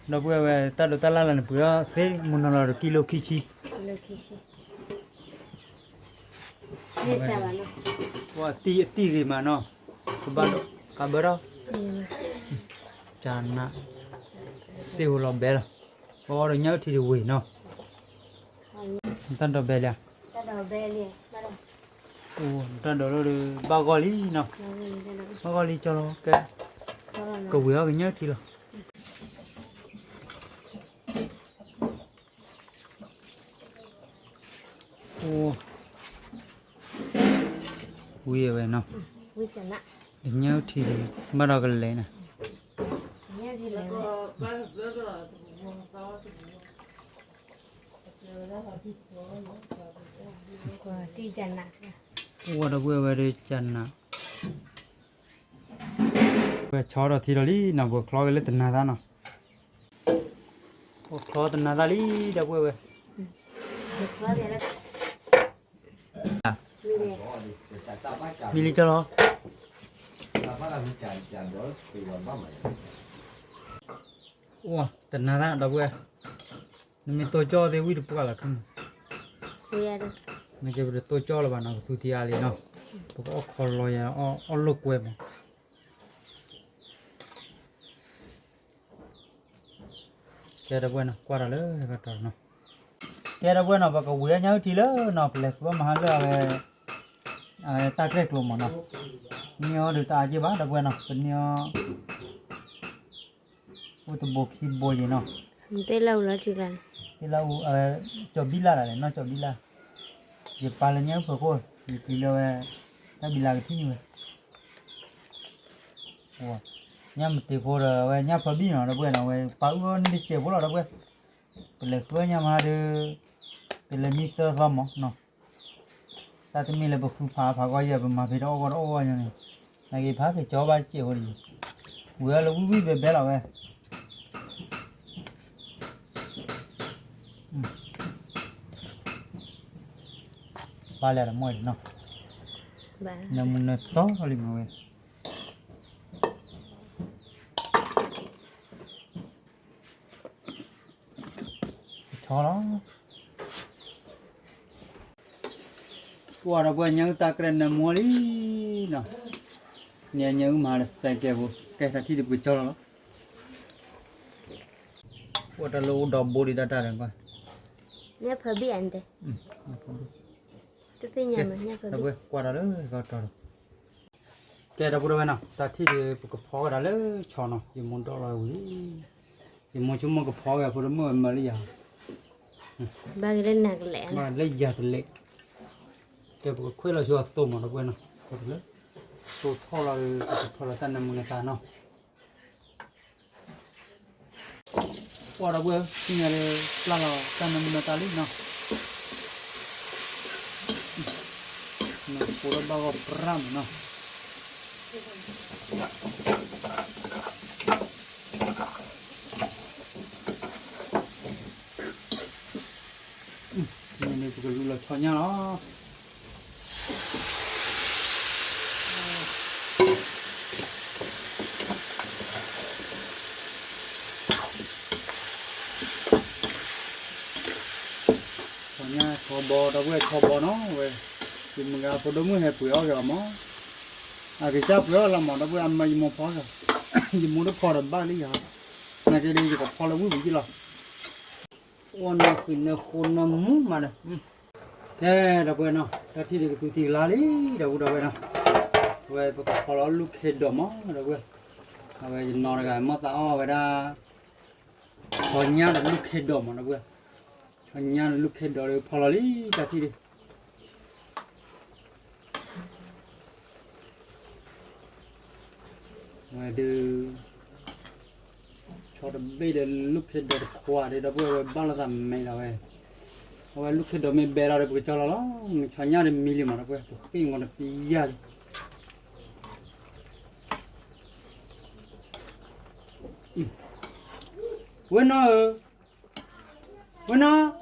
ဒီပုၢ်ဝဲၢ် တၢ်ဒိးတၢ်လၢ်လၢနပှ့ၤအီၤသ့ မုၢ်နီၤလီၤဒီးကံလိခံဆံ ပှၤတံၢ်အတံၢ်ဂ့ၤမးနီၤ, ကဘၣ်ဒီးကးဘၢထီၣ်, ကနၤ, စ့ဟိလီၤဘဲလီၤ, ပအီၣ်ဒီးညၣ်အုၣ်ထံတဝ့ၢ်နီၤ, တၢ်ဒိးဘဲလံ, တၢ်ဒိးလီၤဒီး ဘၣ်ဂီၢ်လံနီၤ, ဘၣ်ဂီၢ်လံကၠီလီၤ, ကဲ, ကဝ့ၤအီၣ်ကညၣ်အုၣ်ထံလီၤ. ဝံၤဝဲနီၤ, ကညၣ်အုၣ်ထံ ဘၣ်ဒီးကလဲၤနၤ, အိၣ်ဒီပုၢ်ဝဲၢ်ဒီးကနၤ, ဝဲဆီဒီးထံလီၤလံနီၤ, ပှၤချီက့ၤလၢတနၤသၣ်နီၤ, ပှၤချီတနၤသၣ်လံ ဒီပုၢ်ဝဲၢ်, မံလံကၠီလီၤ, အိၣ်တနၤသၣ်ဒီပုၢ်ဝဲၢ်, နမ့ၢ်တိကၠီသ့ဝံၣ်တပှၢ်လီၤခါန့ၣ်, နကပတတိကၠီလၢၤဘၣ်နီၤ, ပသူထံအါလံနီၤ, ပကအီၣ်ခီလီၤယၤ အီၣ်လိာ်ကွဲမး ကဲဒီပုၢ်ဝဲၢ်နီၤ, ကွၢ်တၢ်လၢကတီၢ်နီၤ, ကဲဒီပုၢ်ဝဲၢ်နီၤ, ပကဝံၤအညၣ်အုၣ်ထံလၢနီၤ, ပလဲၤဃုအီၣ်မဟါလၢအဝဲ အဝဲတၢ်ကြဲၢ်ကျိၤမးနီၤ, န့ၢ်အီၤဒီးတအါက့ၢ်ဘၣ် ဒီပုၢ်ဝဲၢ်နီၤ, ပန့ၢ်အီၤ အိၣ်တဘိခံဘိယံၤနီၤ, သ့ၣ်လၢအူလီၤထံကျါန့ၣ်, သ့ၣ်လၢအူ, ကၠီၤဘံလၢ်ဒၣ်လဲာ်နီၤ, ကၠီၤဘံလၢ်, ယပာ်လၢညၣ်အုၣ်ဖၢခိၣ်, ယပျံၤလၢဝဲ တၢ်ဘံလၢ်ကထံၣ်န့ၢ်ဝဲ ညၣ်မ့ၢ်တ့ဖိဒီးဝဲညၣ်ဖၢဘံၣ်နီၤ ဒီပုၢ်ဝဲၢ်နီၤ, ဝဲပာ်အုၣ်အီၣ်န့ၢ်တစဲးဖိလီၤ ဒီပုၢ်ဝဲၢ်, ပလဲၤဃုအီၣ်ညၣ်မဟါဒီး ပလဲၤမံသၢသီမးနီၤ, တၢ်တမ့ၢ်လၢပဃုဖးဖးဂီၢ်ယဲၢ် ပမၤဖဲတအီၣ်ဂီၢ်တအီၣ်ဂီၢ်ညါန့ၣ်, နာ်က့ဖးက့ၤကၠီဘၣ်တစဲးဖိတယံၤ, ဝံၤအီၤလၢဝံၣ်ဝံၣ်ဘဲဘဲလီၤဝဲ ဘၣ်လဲၣ်တမီၢ်အံၤနီၤ, နမူနစီလံမ့ၢ်ဝဲ, ဆီလီၤ, ပှၤဒီပုၢ်ဝဲၢ်ညါအုၣ်တၢ်ကြဲးနၢမူလံ, န့ၣ်ညါအုၣ်မၤဒီးစဲးကဲးဖိ, ကဲသးထံၣ်ဒုးပကဆီလီၤလီၤ. အိၣ်တၢ်လၢအိၣ်ဒီးဘိဒံးတၢ်တၢ်ဒီးကွၢ်, ညၣ်ဖၢဘ့ၣ်အံၤတဲ, တသ့ၣ်ညါမး, ညၣ်ဖၢဘ့ၣ်, ကွၢ်ဒီးလၢကီၢ်တီၤဒီး, ကဲ ဒီပုၢ်ဒီဝဲၢ်နီၤ, တၢ်ထံၣ်ဒီး ပကဖီဝဲဒၣ်လၢဆီနီၤ, ယမိၢ်ဒိၣ်လီၤဝံၤ, ယမိၢ်ဆိကမိၣ်ကဖီဝဲအဖိတမုၣ်ဝဲမၢလၢယၤ, ဘၣ်ကလဲၤနၤကလဲၤ, ဘၣ်လၢယၤတလဲၤ, ကဲ ပကခွဲးလီၤဆိအသိးမး ဒီပုၢ်ဝဲၢ်နီၤ, လၢ, သိးထီၣ်လီၤဒီး ပကဖီလီၤတၢ်နၢမူနသးနီၤ ပှၤဒီပုၢ်ဝဲၢ် သ့ၣ်ညါလၢ ပျၢ်လီၤတၢ်နၢမူနသးလံနီၤ, နဖိလၢဘၣ်ဂီၢ်ပြၢ်မးနီၤ, န့ၣ်ပကလူလီၤဆီညၣ်လီၤ. ဆီညၣ်ဆီဘီ ဒီပုၢ်ဝဲၢ် ဆီဘီနီၤဝဲ, ယမုၢ်ဂၤဖိဒိၣ်မုၣ်ဟဲပှ့ၤအီၣ်က့ၤအီၤမး, အကစၢ်ပှ့ၤအီၣ်လီၤမး ဒီပုၢ်ဝဲၢ် အမၢယမိၢ်ဖီက့ၤ, ယမိၢ်တဖီဒီးဘၣ်လံယၤ, နာ်က့ဒီး ယကဖီလၢဝံၣ်ပူၤယ့ၣ်လီၤ. အိၣ်နၢဃံးနၢဃိနၢမူမးဒီး, ကဲ ဒီပုၢ်ဝဲၢ်နီၤ တၢ်ထံၣ်ဒံးကသူထံကလါလံ ဒီပုၢ်ဒီဝဲၢ်နီၤ, အဝဲပကဖီလီၤလူၢ်ခ့ဒိးမး ဒီပုၢ်ဝဲၢ်, အဝဲယနီၢ်တဂၤမ့ၢ်သးအီၣ်ဝဲဒၣ် ဆီညၣ်ဒီးလူၢ်ခ့ဒိးမး ဒီပုၢ်ဝဲၢ်, ဆီညၣ်ဒီးလူၢ်ခ့ဒိးဒီးဖီလီၤလံ တၢ်ထံၣ်ဒံး ဝဲဒုး ဆီတဘ့ၣ်ဒီးလူၢ်ခ့ဒိးတခွးဒီး ဒီပုၢ်ဝဲၢ် ဝဲဘၣ်လိာ်သးမဲလီၤဝဲ, အဝဲလူၢ်ခ့ဒိးမ့ၢ်ဘဲလီၤဒီး ပကကၠီလီၤလီၤ, မ့ၢ်ဆီညၣ်ဒီးမံလံမး ဒီပုၢ်ဝဲၢ် ပဃ့ၢ်ငီၤတပံယၢ်လံ. ဝဲနီၤဧၢ, ဝဲနီၤ, နီၤ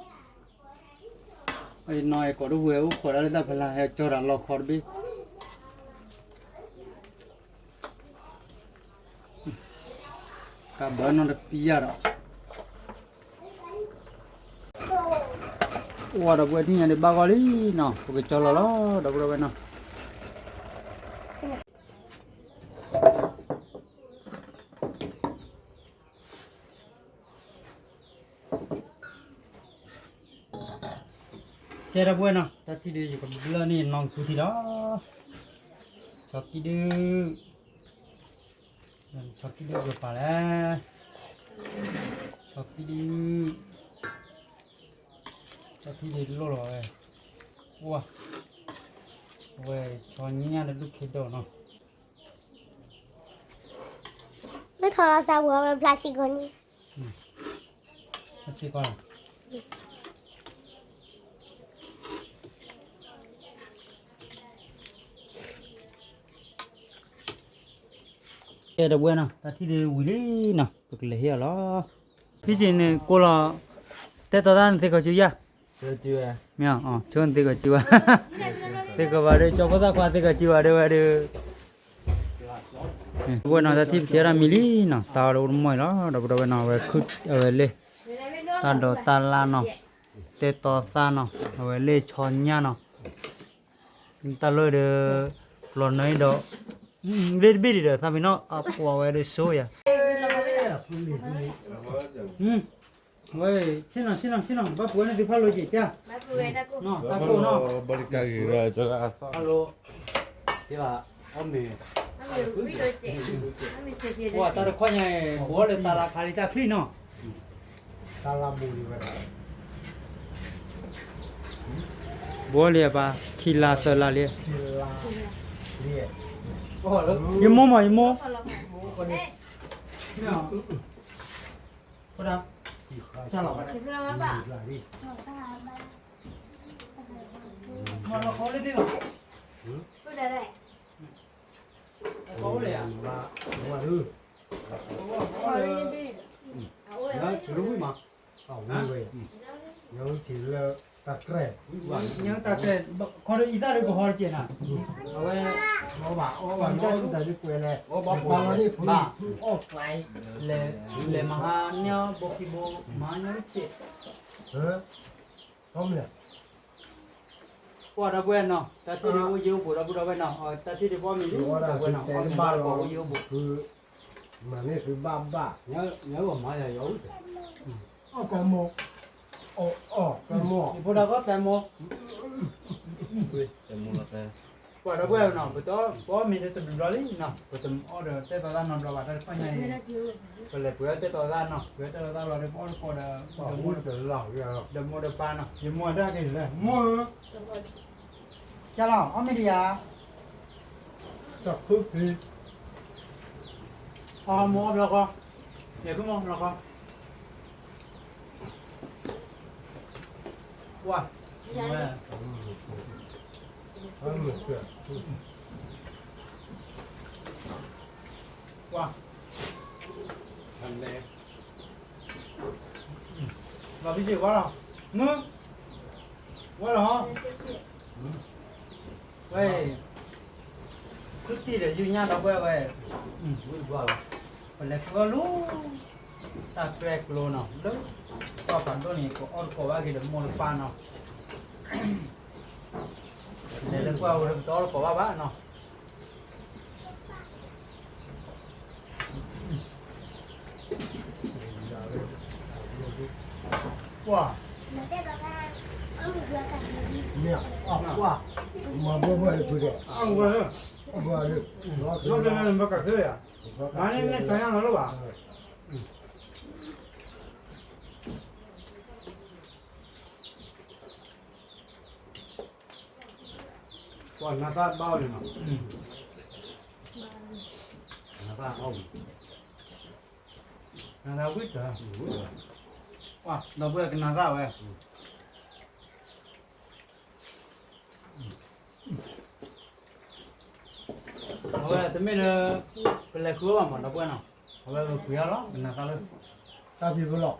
အဲၣ်ကိးတဝဲၢ်အိၣ်ခိးဒၣ်လၢတၢ်ဖီလာ် ဟဲကၠီတၢ်လီၤခီတဘ့ၣ်, ကးဘၢနီတပံယၢ်ဒီး, အိၣ်ဒီပုၢ်ဝဲၢ် ထံၣ်ညါဒံးဘၣ်ဂီၢ်လံနီၤ, ပကကၠီလီၤလီၤ ဒီပုၢ်ဒီဝဲၢ်နီၤ. ကဲ ဒီပုၢ်ဝဲၢ်နီၤ, တၢ်ထံၣ်ဒုး ယကဘျၢန့ၢ်နီၢ်ကသူထံလီၤ. ဆီကံဒုး, ဆီကံဒုးကပၤလဲၣ်, ဆီကံဒုး, တၢ်ထံၣ်ဒုးလိၣ်လီၤဝဲ, ဝါ, အဝဲဆီညၣ်ဒီးလူၢ်ခ့ဒိးနီၤ. မ့ၢ်ထီၣ်လီၤသးပှၤဝဲ plastic ဂီၤန့ၣ်, plastic ဂီၤလီၤ. ကဲ ဒီပုၢ်ဝဲၢ်နီၤ, တၢ်ထံၣ်ဒုးဝံၤလံနီၤ, ပကလဲၤဟ့ၣ်အီၤလီၤ. ဖံစံးန့ၣ်ကိးလီၤ, တဲတီသၣ်န့ၣ်သ့ကီၤစုယါ, မ့ၢ်အီၤ ဆိန့ၣ်သ့ကီၤစုဘၣ်, သ့ကီၤဘၣ်ဒီး ကၠီဖိသၣ်ခွါ သ့ကီၤစုဘၣ်ဒီးဝဲဒီး ဝဲနီၤ တၢ်ထံၣ်ပတဲဒၣ်မံၤလံနီၤ, တၢ်အီၣ်တအိၣ်တမီၢ်အံၤလီၤ ဒီပုၢ်ဒီဝဲၢ်နီၤ, အဝဲခုၣ်အဝဲလ့ၣ်, တၢ်ဒိးတၢ်လၣ်နီၤ, တဲတီသၣ်နီၤ, အဝဲလ့ၣ်ဆီညၣ်နီၤ, တၢ်လီၢ်ဒီး လီၤနၢအံၤဒီး, လ့ၣ်တဘ့ၣ်ဒံးဒီး သးပ့ၤနီၣ်အပှၤဝဲဒီးဆိယၤ ဝဲ, ဆ့ၣ်နီၤ ဆ့ၣ်နီၤ ဆ့ၣ်နီၤ ဘၣ်ပှဲၤန့ၣ်သုဖးလိာ်က့ၤကၢ်, တၢ်ကိၢ်နီၤ, hello, ပှၤတၢ်တခီညါအံၤ ဘီလၢတၢ်လၢခါလံတၢ်ချံနီၤ, ဘီလံအပၢ် ခံလါသၢလါလံ, ယမိၢ်မး ယမိၢ်, မ့ၢ်အီၤ, ဖိဒါ, ကၢ်လီၤဘၣ်, မၤလီၤခီလၢဘ့ၣ်ဘၣ်, ဖိဒါလဲၣ်, အကီအိၣ်လၢယၤ, အဝဲ, အဝဲ, အဝဲ, အဝဲ, ညၣ်တၢ်ကျဲ, ခီဒီးအံသၣ်ဒီးကဟီတကဲးနၤ, အဝဲ, အီၣ်ဘၣ်အီၣ်ဘၣ်နီတၢ်ဒ်ကွဲးလဲၣ်, ဘၣ်, လဲၤမၤဟါန့ၢ်အီၣ်ဘိခံဘိ, မၤဟါန့ၢ်အီၣ်တကဲး, ပှၤဒီပုၢ်ဝဲၢ်နီၤ, တၢ်ထံၣ်ဒုးအိၣ်ယိအိၣ်ဘူး ဒီပုၢ်ဒီဝဲၢ်နီၤ, တၢ်ထံၣ်ဒုးဘီမုၢ်လံ ဒီပုၢ်ဒီဝဲၢ်နီၤ, အိၣ်မ့ၢ်လၢပှၤအိၣ်ယိအိၣ်ဘူး, မၤန့ၢ်သုဘၣ်ဘၣ်, မၤယၤယီၤအိၣ်, အီၣ်တၢ်မိၢ်, အီၣ် အီၣ် တၢ်မိၢ် ယဖိဒါကီတၢ်မိၢ် တၢ်မိၢ်လီၤ ပှၤဒီပုၢ်ဝဲၢ်နီၤ ပတအီၣ် ပအီၣ်မ့ၤဒီးတဘျီဘျီလံနီၤ ပတအီၣ်ဒီးတဲာ်တီသၣ်နီတဘျီဘၣ် တၢ်တဖၣ်ညါအံၤ ပလဲၤပှ့ၤအီၣ်တဲာ်တီသၣ်နီၤ ပှ့ၤအီၣ်တဲာ်တီသၣ်လီၤဒီး ပအီၣ်တကိးဒီး ဒီးမိၢ်ဒီးပၢ်နီၤ ယမိၢ်တၢ်က့ၤလဲၤ မိၢ်ဧၢ ကၢ်လီၤ အီၣ်မ့ၤဒံးဧါ တၢ်ဖုဖံ အီၣ်မိၢ်အီၣ်ဘျီဃီ လဲၤဖုမိၢ်ဘျီဃီ ကွၢ် ကွၢ် လီၤဘံစ့ၢ်ဝါလီၤ မုၢ် ဝါလီၤဟီ ဝဲ ခုတံၢ်ဒီးယုၢ်ညၣ်ဒီပုၢ်ဝဲၢ် ပလဲၤဃုအီၣ်လူၤ တၢ်ကျဲကျိနီၤ လၢ ပှၤဖးဒိၣ်န့ၣ် ပအီၣ်တကိးဘၣ်က့ၤဒီးမိၢ်ဒီးပၢ်နီၤ လဲၤလၢပှၢ်အိၣ်ဒီးပတအီၣ်တကိးဘၣ်ဘၣ်နီၤ ကွၢ် မ့ၢ် အကွၢ် မၤဘိဘိလၢဖုဒဲး အဝဲ အဝဲလၢ နီၢ်ကလၢနဘၣ်ကးခဲယၤ မၤန့ၢ်န့ၣ်ထီညါနီၤလၢဘၣ် ကွၢ်နၤသၣ်ဘၣ်အီၤန့ၣ်နီၤ နၤသၣ်အီၣ်ဝံၤ နၤသၣ်ဝံၣ်တၢ် ကွၢ် ဒီပုၢ်ဝဲၢ်ကနၤသၣ်ဝဲ အဝဲတမ့ၢ်လၢ ပလဲၤဃုအီၣ်ဘၣ်မး ဒီပုၢ်ဝဲၢ်နီၤ အဝဲပပှ့ၤအီၣ်လီၤ ကနၤသၣ်လၢ တၢ်ဖံဖုလီၤ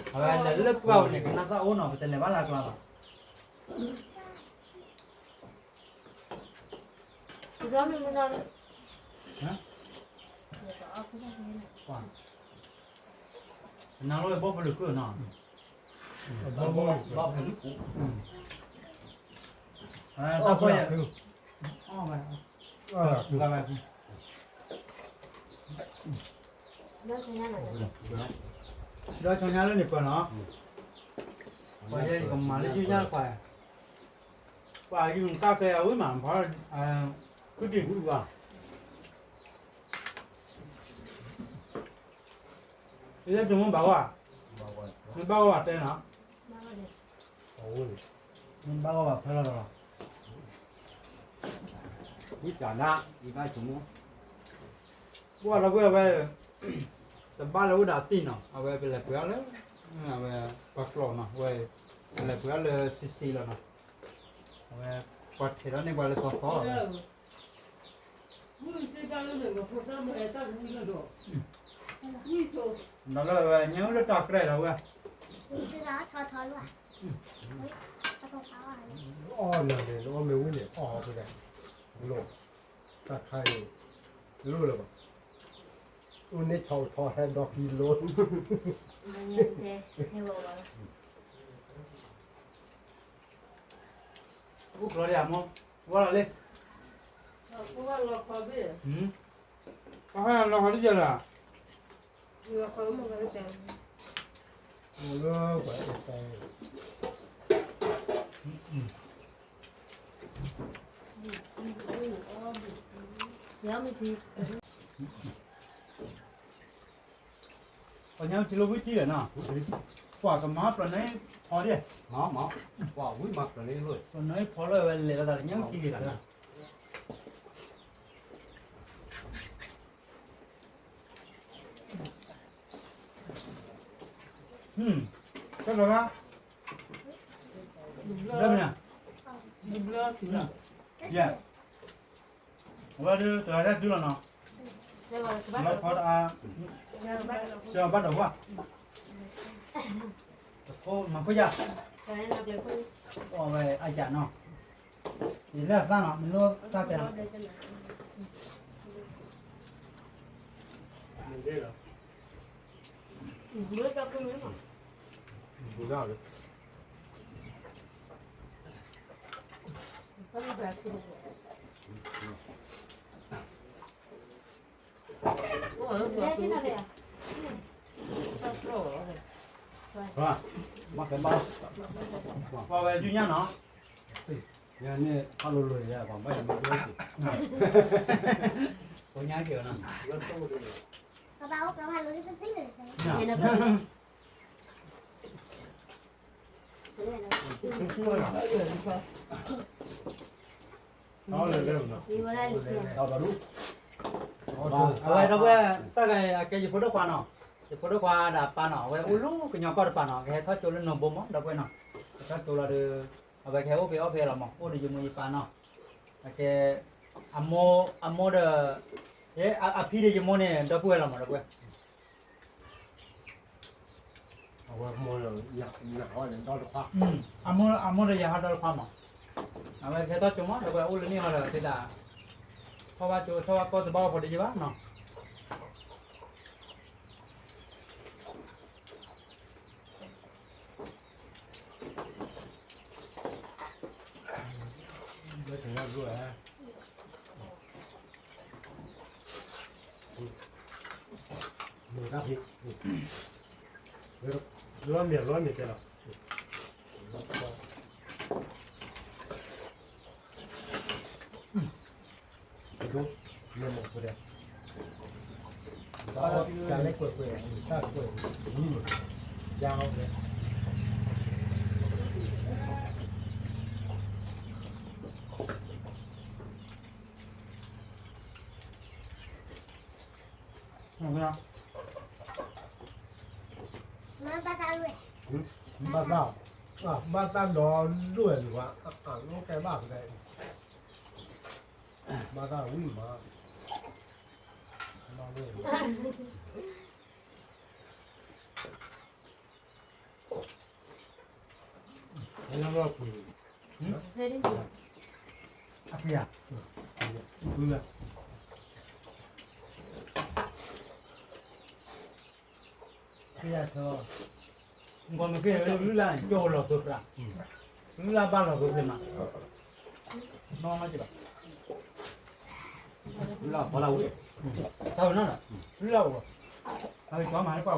အဝဲလဲၤလၢပှၢ်အိၣ်န့ၣ် ကနၤသၣ်အိၣ်နီၤ ပတလဲၤဘၣ်လၢအကျါဘၣ် ကနၤလီၤဝဲဘီၣ်ဖဲလၢခုၣ်နီၤ ဘီၣ်ဖဲလၢခုၣ် တၢ်ဖီၣ်ယၤ အီၣ်ဘၣ် ဒီးဆီညါလၢန့ၣ်ပၢၢ်နီၤ ပှၤယဲယကမၤလၢယုၢ်ညၣ်တခွါ ပှၤယုၢ်တၢ်ဖဲအဝံၣ်မး ဖီ ခုတံၢ်ကူတကွၢ် ယဲတမ့ၢ်ဘၣ်ဝဲ မ့ၢ်ဘၣ်ဝဲတဲနီၤ မ့ၢ်ဘၣ်ဝဲဘၣ်ဖဲလီၤလီၤ ဝံၣ်တၢ်နါ ယဘၣ်ဆိကမိၣ် ပှၤလၢဝဲအဝဲ တဘၣ်လၢဝဲဒၣ်တံၢ်နီၤ အဝဲပလဲၤပှ့ၤအီၣ်လၢ အဝဲပှၤကျိာ်နီၤ အဝဲ ပလဲၤပှ့ၤအီၣ်လၢစံစံလီၤနီၤ အဝဲ ပှၤထဲးထီၣ်န့ၢ်ပှၤလၢသီသီလီၤ ဒီးလၢဝဲညါလၢတၢ်ကြဲးဒီးဝဲ အီၣ်နၤန့ၣ် နအီၣ်မ့ၢ်ဝံၤန့ၣ် အီၣ်ဖဲလဲၣ် လိၣ် တၢ်ခါအံၤ လိၣ်လၢၤဘၣ် အိၣ်န့ၣ်ဆီထီဟဲဒီကံလိ အိၣ်ကျီဒံးအမိၢ် ဝဲလီၤလံ ပှၤဟဲလီၤခီဒ်ယဲလီၤ လၢပှၤအဲၣ်တၢ် ပှၤညါထံလၢဝံၣ်တံၢ်လဲၣ်နီၤ ပှၤကမၤပျၢၤန့ၣ်ဖီဒံး ပျၢၤန့ၣ်ဖီလၢဝဲလဲၤလီၤသးလၢညါထံလံ ဆဲးလီၤဂၤ ဘျၢမနုၤ ယဲ အဝဲဒၣ်တဂၤတၢ်ဒုလီၤနီၤ လီၤဖီတအါ ဆဲးဘၣ်ဒီးဝါ တခိၣ်မၤခိၣ်ယၤ အီၣ်ဝဲအယၤနီၤ ယလဲၤသၣ်နီၤ မ့ၢ်လိၣ်သၣ်တဲနီၤ လဲၤကနၤလဲၣ် ဘၣ်ကဘၣ် ပှၤဝဲဒုညါနီၤ, ယၤန့ၣ် ဖးလိၤလိၤယၤ ပှၤဘၣ်ယၤမ့ၢ်ဒိၣ်က့ၤ, ပညါက့ၤနီၤ, အဝဲဒီပုၢ်ဝဲၢ် တၢ်ဂၤအကဲယဖိဒိၣ်ခွါနီၤ, ယဖိဒိၣ်ခွါဒီးအပၢ်နီၤ, အဝဲအိၣ်လၢကညီကီၢ်တပၤနီၤ, ကဟဲထီၣ်ကၠိလၢနိၣ်ဘိမး ဒီပုၢ်ဝဲၢ်နီၤ, ကဟဲထီၣ်ကၠိလီၤဒီး အဝဲကဟဲအိၣ်ဖဲအီၣ်ဖဲလီၤမး, အိၣ်ဒီးယမိၢ်ယပၢ်နီၤ, အကဲ အမိၢ် အမိၢ်ဒီး အဖံဒီးယမိၢ်န့ၣ် ဒီပုၢ်ဝဲၢ်လီၤမး ဒီပုၢ်ဝဲၢ် အဝဲ အမိၢ်ဒီးယၤဟီဒီတခွါမး, အဝဲကဟဲထီၣ်ကၠိမး ဒီပုၢ်ဝဲၢ် အိၣ်လၢန့ၣ်ဟီဒီး သ့တၢ် ထီၣ်ဘၣ်ကၠိ ထီၣ်ဘၣ်ကီၢ်တဘၣ်အိၣ်ဖိတယံၤဘၣ်နီၤ ဘၣ်သၣ်, ဘၣ်သၣ်ဒီးဒိၣ်ဝဲလံၤဝဲ, အကဲဘၣ်ကလဲၣ်, ဘၣ်သၣ်ဝံၣ်မး, ဘၣ်ဝဲ အဖံဧါ, ဖံဧါ, ဂီၤမ့ၢ်က့ၤလၢလုၢ်လၢ်န့ၣ် ကၠိလီၤသိသရၣ်, လုၢ်လၢ်ဘၣ်လီၤသိသ့မး, မ့ၢ်မ့ၢ်က့ၤဘၣ်, လုၢ်လၢ်ဖီလာ်ဝဲ, တၢ်ဝဲနီၤ, လုၢ်လၢ်ဝဲ, အဝဲကၠီမၤလၢပှၢ်ဝဲ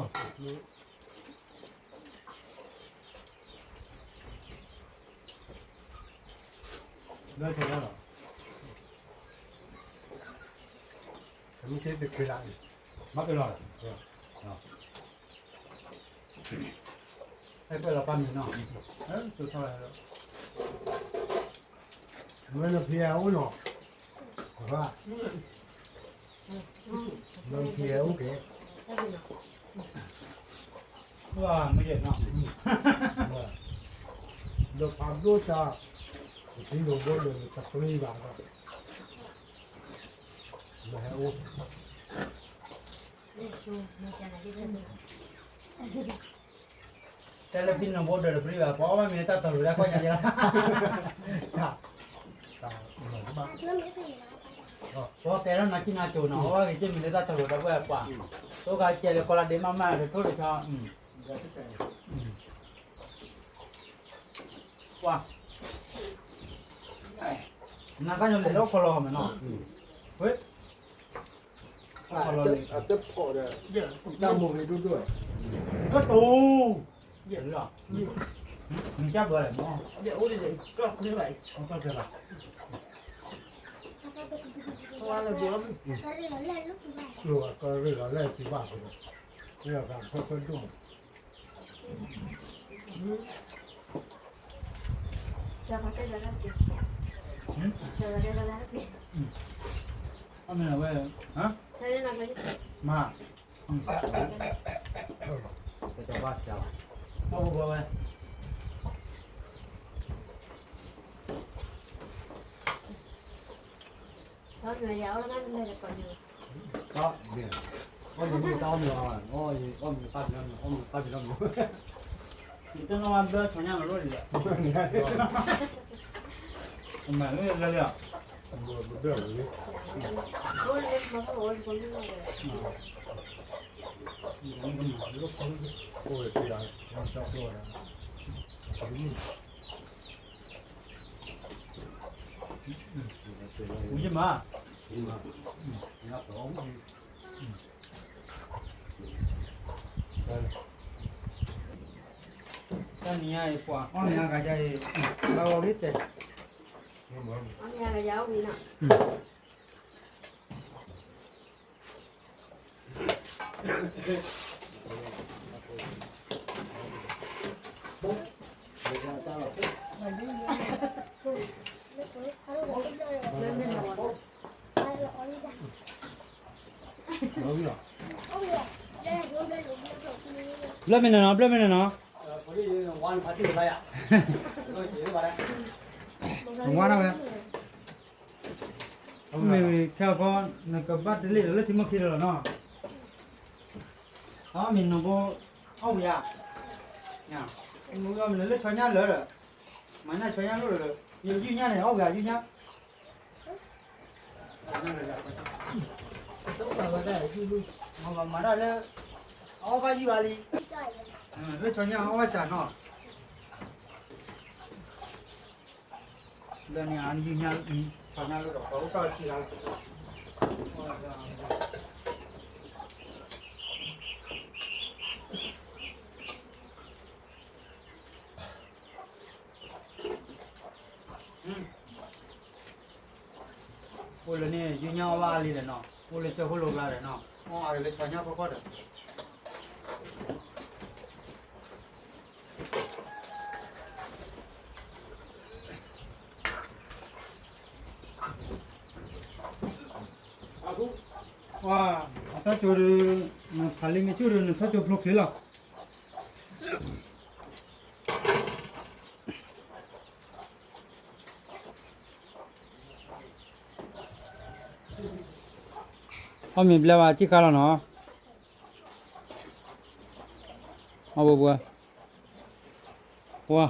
လၢတၢ်လီၤ, မ့ၢ်က့ၤတချုးလၢ်, မ့ၢ်က့ၤလီၤ, ဟဲကွဲးလီၤပၢ်မံၤနီၤ, တိၢ်ထီၣ်လၢ မ့ၢ်နဖံအိၣ်နီၤ, နဖံအိၣ်က့ၤ, မ့ၢ်နီၤ, ဒီးဖးဒိၣ်တၢ်, ပသံနိၣ်ဘိဒီးတပျံၤဘၣ်ဒီး, နဟဲအိၣ် တဲလၢဖံနဘိဒီးတပျံၤဘၣ် ပှၤအီၣ်ဘၣ်မ့ၤတၢ်တလိၤဒၣ်ခီၣ်ညါယဲလီၤ, ပှၤတဲလၢနၤခံနၤကိၤနီၤ အီၣ်ဘၣ်ဂ့ၤက့ၤမ့ၤလၢတၢ်တလိၤဒီးပှဲၤပှၤ, သိခါကဲလၢကီလးဒ့မးမးတထိၣ်တဆီ, ပှၤ နၤသးညိးလဲၤလၢခီလီၤမ့ၢ်နီၤ, ဝဲ အတဖီၣ်ဒီး တၢ်မိၢ်ဂ့ၤဒိၣ်ဒိၣ်, ကတိၤ, မ့ၢ်ကဘၣ်လဲၣ်မ့ၢ်, ကရ့ၣ်လီၤလဲၣ်သံဘၣ်, ကရ့ၣ်လီၤလဲၣ်သံဘၣ်, ကရ့ၣ်လီၤသးဖၢဖၢဒိၣ်မး အမ့ၢ်ဝဲ, မၤ, ကစီၤပၤစၢ်ဘၣ်, အဝဲဝဲ, အီၣ်မ့ၤတၢ်အီၣ်မ့ၤ, အီၣ်မ့ၤတၢ်ဖံးထီၣ်မ့ၤ, အီၣ်မ့ၤတၢ်ဖံးထီၣ်မ့ၤ, ယတနီၣ်ဘၣ်ဘျၢထီၣ်ညါမးလိၣ်ဒံး, အမၤလၢလၢလၢ, ဘျၢဝဲ, အိၣ်ဝဲတဂၤ, ဝံၤမး, ဝံၤမး, ညါပှၤအိၣ်မး, ဝံၤ, နံၤညါအံၤ ပှၤအီၣ်မ့ၤအါဂၤယါအံၤ ဘၣ်ဂီၤဂ့ၤတဲာ် အီၣ်မ့ၤအါဂၤယါအီၣ်ဝံၤနီၤ ဘျၢမ့ၢ်နၤနီၤ ဘျၢမ့ၢ်နၤနီၤ ဝါနဝဲ မ့ၢ်ဝံၤခဲအံၤ နကဘၣ်တလ့ၣ်လၢထံမိၢ်ခံလၢၤလီၤနီၤ အမ့ၢ်နီၢ်ဘိ အီၣ်ဝံၤဧါ မ့ၢ်ဝံၤအီၣ်မ့ၢ်လၢဆီညါလၢာ်ဒီး မၤညၣ်ဆီညါလိၣ်လၢာ်ဒီး ယုၢ်ညၣ်န့ၣ် အီၣ်ဝံၤဧါ ယုၢ်ညၣ် မၤဒၣ်လၢ အီၣ်ဘၣ်ယုၢ်ဘၣ်လံ လၢန့ၣ်အံၤ ယုၢ်ညၣ် ဆီညါလိၣ်ဒီး ပှၤအိၣ်ဖျါထံဂၤလီၤ အိၣ်လၢန့ၣ် ယုၢ်ညၣ်အီၣ်ဘၣ်အါလံဒီးနီၤ အိၣ်လၢကၠၢ်ခိၣ်လိကျါဒီးနီၤ အီၣ်အါဒီးလၢဆီညၣ်ခီခီဒီး ပှၤ အထီၣ်ကၠိဒီး နဖးလံမ့ၢ်ဆူၣ်ဒီး နထီၣ်ကၠိဖျိချ့လီၤ အီၣ်မ့ၤဘျဲဘၣ် စံၣ်ခါလီၤနီၤ အီၣ်ဘှဲဘှဲ ပှၤ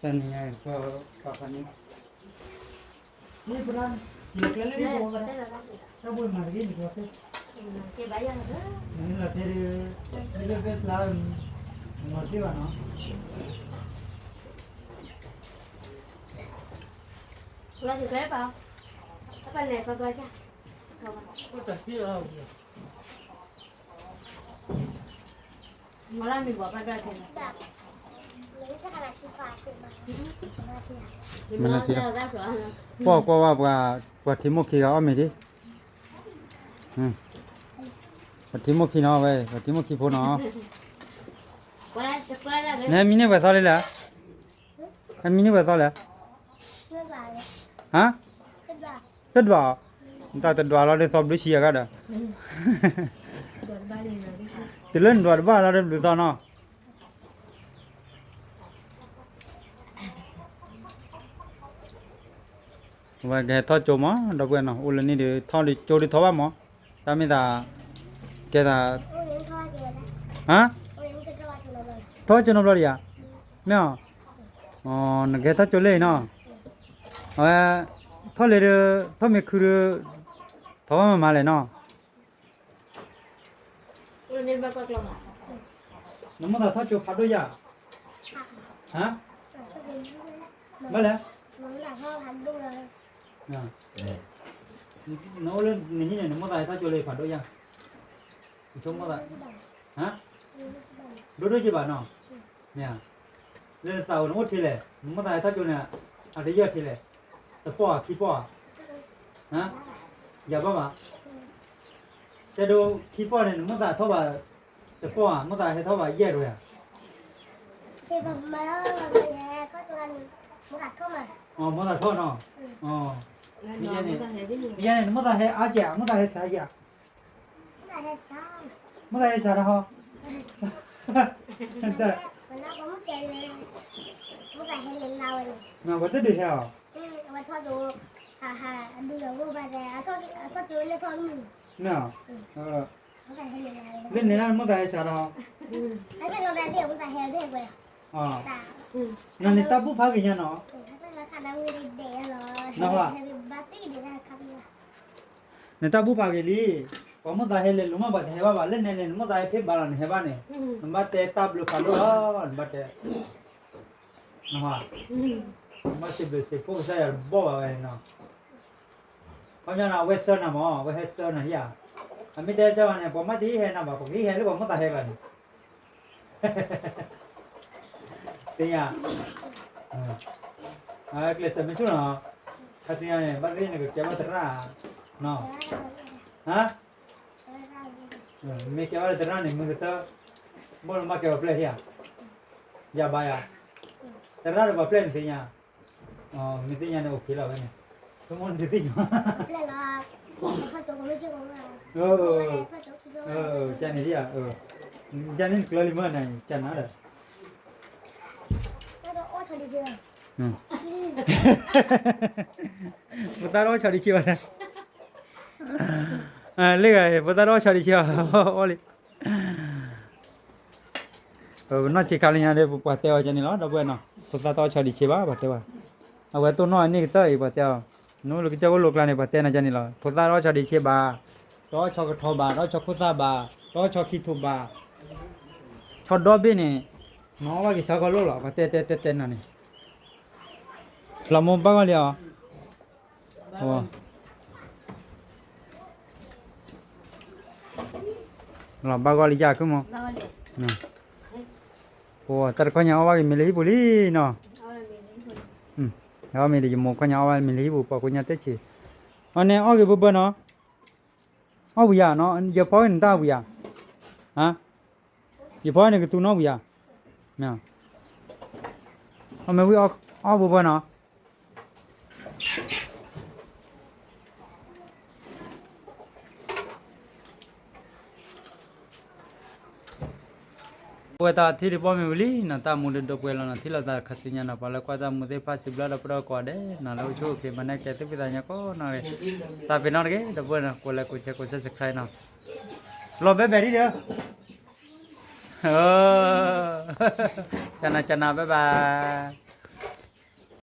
တနံၤညါ ပှၤဖးန့ၣ် န့ၣ်ပဒၣ် နကျဲလၢဒ်ပဝဲပဒၣ် တၢ်ဘိမၤတဂ့ၤန့ၣ်ပဝဲတဲ နလီၤတဲဒ် လၢဖဲဖျါ မၤတသ့ဘၣ်နီၤ လီၤတကျဲပာ် အပၢ်လဲၤပာ်ပာ် မနၤထံ ပှၤကွၢ်ဝဲပှၤ ပှၤထံမိၢ်ခံဂၤအီၣ်မ့ၤဒ် ပှၤထံမိၢ်ခံနီၤဝဲ ပှၤထံမိၢ်ခံဖိနီၤ နမံန့ၢ်ပှဲၤသီလံလဲၣ် နမံန့ၢ်ပှဲၤသီလဲၣ် ဟါ တဒွးအီၤ နတၢ်တဒွးလီၤဒီးသီဘျုးဆံယၤဂၤဒီး တုၤလၢနဒွးတဘၣ်လီၤဒီးဘျုးသီနီၤ ဝဲကဟဲထီၣ်ကၠိမး ဒီပုၢ်ဝဲၢ်နီၤ အိၣ်လၢန့ၣ်ဒီး ထီၣ်ဒီးကၠိဒုးထီၣ်ဘၣ်မး တၢ်မ့ၢ်သး ကဲသး ဟါ ထီၣ်ကၠိနီတဘျီဒံးဧါ မ့ၢ်အီၤ နကဟဲထီၣ်ကၠိလၢအံၤနီၤ အဝဲ ထီၣ်လၢဒီး ထီၣ်မ့ၢ်ခုဒီး ထီၣ်ဘၣ်မၤမၤလဲၣ်နီၤ နမိၣ်သးထီၣ်ကၠိဖးဒိၣ်ယၤ ဟါ ဘၣ်လဲၣ် နအိၣ်လၢနဟံၣ်န့ၣ် နမိၣ်သးဟဲထီၣ်ကၠိလၢဖးဒိၣ်ယၤ နဆိကမိၣ်သး ဟါ ဒိၣ်ဒိၣ်က့ဘၣ်နီၤ မ့ၢ်ဧါ လၢနသးအိၣ်နအိၣ်ထဲလဲၣ် နမိၣ်သးဟဲထီၣ်ကၠိန့ၣ် အတယၢၢ်ထဲလဲၣ် တပီၢ်ဧါ ခံပီၢ်ဧါ ဟါ ယၤဘၣ်ဘၣ် တဲဒိခံပီၢ်န့ၣ် နမိၣ်သးထီၣ်ဘၣ် တပီၢ်ဧါ မိၣ်သးဟဲထီၣ်ဘၣ်ယဲၢ်တဝဲဧါ မိၣ်သးထီၣ်နီၤ မ့ၢ်ယဲန့ၣ် နမိၣ်သးဟဲအါကဲဧါ မိၣ်သးဟဲစှၤယဲၢ် မိၣ်သးဟဲစှၤတဟီ ပှၤတဒုးဟဲအီၤ မ့ၢ် လၢန့ၣ်လၢနမိၣ်သးဟဲစှၤတဟီ နန့ၣ်တၢ်ဘူၣ်ဖးဂ့ၤညါနီၤ နတၢ်ဘူၣ်ဖးဂ့ၤလံ ပှၤမိၣ်သးဟဲလဲၤလိၤမး ပှၤတဟဲဘၣ်ဘၣ် လၢနဲန့ၣ် နမိၣ်သးဟဲဖဲဘၣ်လီၤ နဟဲဘၣ်န့ၣ် နဘၣ်တဲတၢ်ဘျုးဖးဒိၣ်လီၤ နဘၣ်တဲ နဘၣ်စံးဘျုးစံးဖှိၣ်ကစၢ်ယွၤတဘီဘၣ်ဝဲန့ၣ်နီၤ ခီပညီန့ၣ် အဝဲဆှၢနၤမး အဝဲဟဲဆှၢနၤဧါ အမ့ၢ်တဲဆၢဘၣ်န့ၣ် ပှၤမ့ၢ်တဟ့ၣ်ဟဲနၤဘၣ် ပကဟ့ၣ်ဟဲလၢပှၤမိၣ်သးဟဲဘၣ်န့ၣ် သ့ၣ်ညါ, ကျဲးစၢးမ့ၢ်ဆူၣ်နီၤ, ခါဆူညါန့ၣ် ဘၣ်သ့ၣ်နကကဲဘၣ်သရၣ်, နီၤ, ဟါ, မ့ၢ်ကဲဘၣ်လၢသရၣ်န့ၣ် မ့ၢ်ကတၢၢ်, ဘၣ်လၢမ့ၢ်ကဲဘၣ်ပျဲၢ်ထံဧါ, ယၤဘၣ်ယၤ, သရၣ်ဒီးပှၤပျဲၢ်န့ၣ်သ့ၣ်ညါ, မ့ၢ်သ့ၣ်ညါန့ၣ် အိၣ်ခ့လီၤဝဲန့ၣ်, ဆိကမိၣ်န့ၣ်တသ့ၣ်ညါ, ကန့ၣ်ဒ်ဧါ, ကန့ၣ်နကျၢၤလံမ့ၢ်နၤ ကနၤဒီး ဖိသၣ်တအီၣ်ဆီဒံးဆ့ဘၣ်, လၢဂၤ ဖိသၣ်တအီၣ်ဆီဒံးဆ့ဘၣ်, အီၣ်လံ, ပနီၢ်ဆံးခါလၢညါဒီး ပှၤတဲအီၤကန့ၣ်လီၤ ဒီပုၢ်ဝဲၢ်နီၤ, ဖိသၣ်တအီၣ်ဆီဒံးဆ့ဘၣ် ပှၤတဲဘၣ်, အဝဲတိၢ်နီၣ်အန့ၢ်ကတၢၢ်အံၤ ပှၤတဲအီၤ, နအိၣ်လၢကစၢၢ်ခိၣ်လိၤကျါန့ၣ် ပှၤတဲနၤကန့ၣ်လီၤ, ဖိသၣ်တအီၣ်ဆီဒံးဆ့ဘၣ်, တအီၣ်ဆီကထီဘၣ်, တအီၣ်ဆီခိၣ်သၣ်ဘၣ်, တအီၣ်ဆီခံထိးဘၣ်, ဆီဒီဘ့ၣ်န့ၣ်, နအီၣ်ဘၣ်က့ၤဆၢကီၢ်လိၣ်လီၤ ပှၤတဲတဲတဲတဲနၤန့ၣ်, လီၤမိၢ်ဘၣ်ဂီၢ်လံအီၤ, လီၤဘၣ်ဂီၢ်လံယၤခုမး, ပတၢ်တခီညါအီၣ်ဘၣ်က့ၤမ့ၤလၢဟံၣ်ပူၤလံနီၤ, အီၣ်မ့ၤဒီးယမိၢ်ခီညါအီၣ်ဘၣ်မ့ၤလၢဟံၣ်ပူၤ ပှၤကိညါတဲဆံး, အီၣ်န့ၣ်အီၣ်ဂ့ၤဘၢဘၢနီၤ, အီၣ်ဝံၤယၤနီၤ ယဖီန့ၣ်တၢ်ဝံၤယၤ, ယဖီန့ၣ်ကသူနီၣ်ဝံၤယၤ, အီၣ်မ့ၤဝံၤအီၣ်ဘၢဘၢနီၤ ပဝဲတၢ်ထံၣ်ဒုးဘီမ့ၢ်ဝံၤလံနီၤ တၢ်မူဒိၣ်ဒိၣ်ပှဲၤလီၤနီၤ ထံၣ်လိာ်သးခါဆူညါနီၤ ပှၤလၢကွၢ်တၢ်မူသ့ၣ်တဖၣ်စံးဘျုးဒီပုၢ်ဒီဝဲၢ်ကိးဂၤဒဲးနီၤ လၢအိၣ်ဆူၣ်အိၣ်ချ့ မၤန့ၢ်ကဲသုဖံသးညီကိးနီၣ်ဂ့ၤ, သးပ့ၤနီၣ်တဂ့ၤ ဒီပုၢ်ဝဲၢ်နီၤ ကိးလဲၤကိးဆဲးကိး subscribe နီၤ, လီၤဘဲဘဲဒ်ဒီး, ကနၤကနၤ bye bye.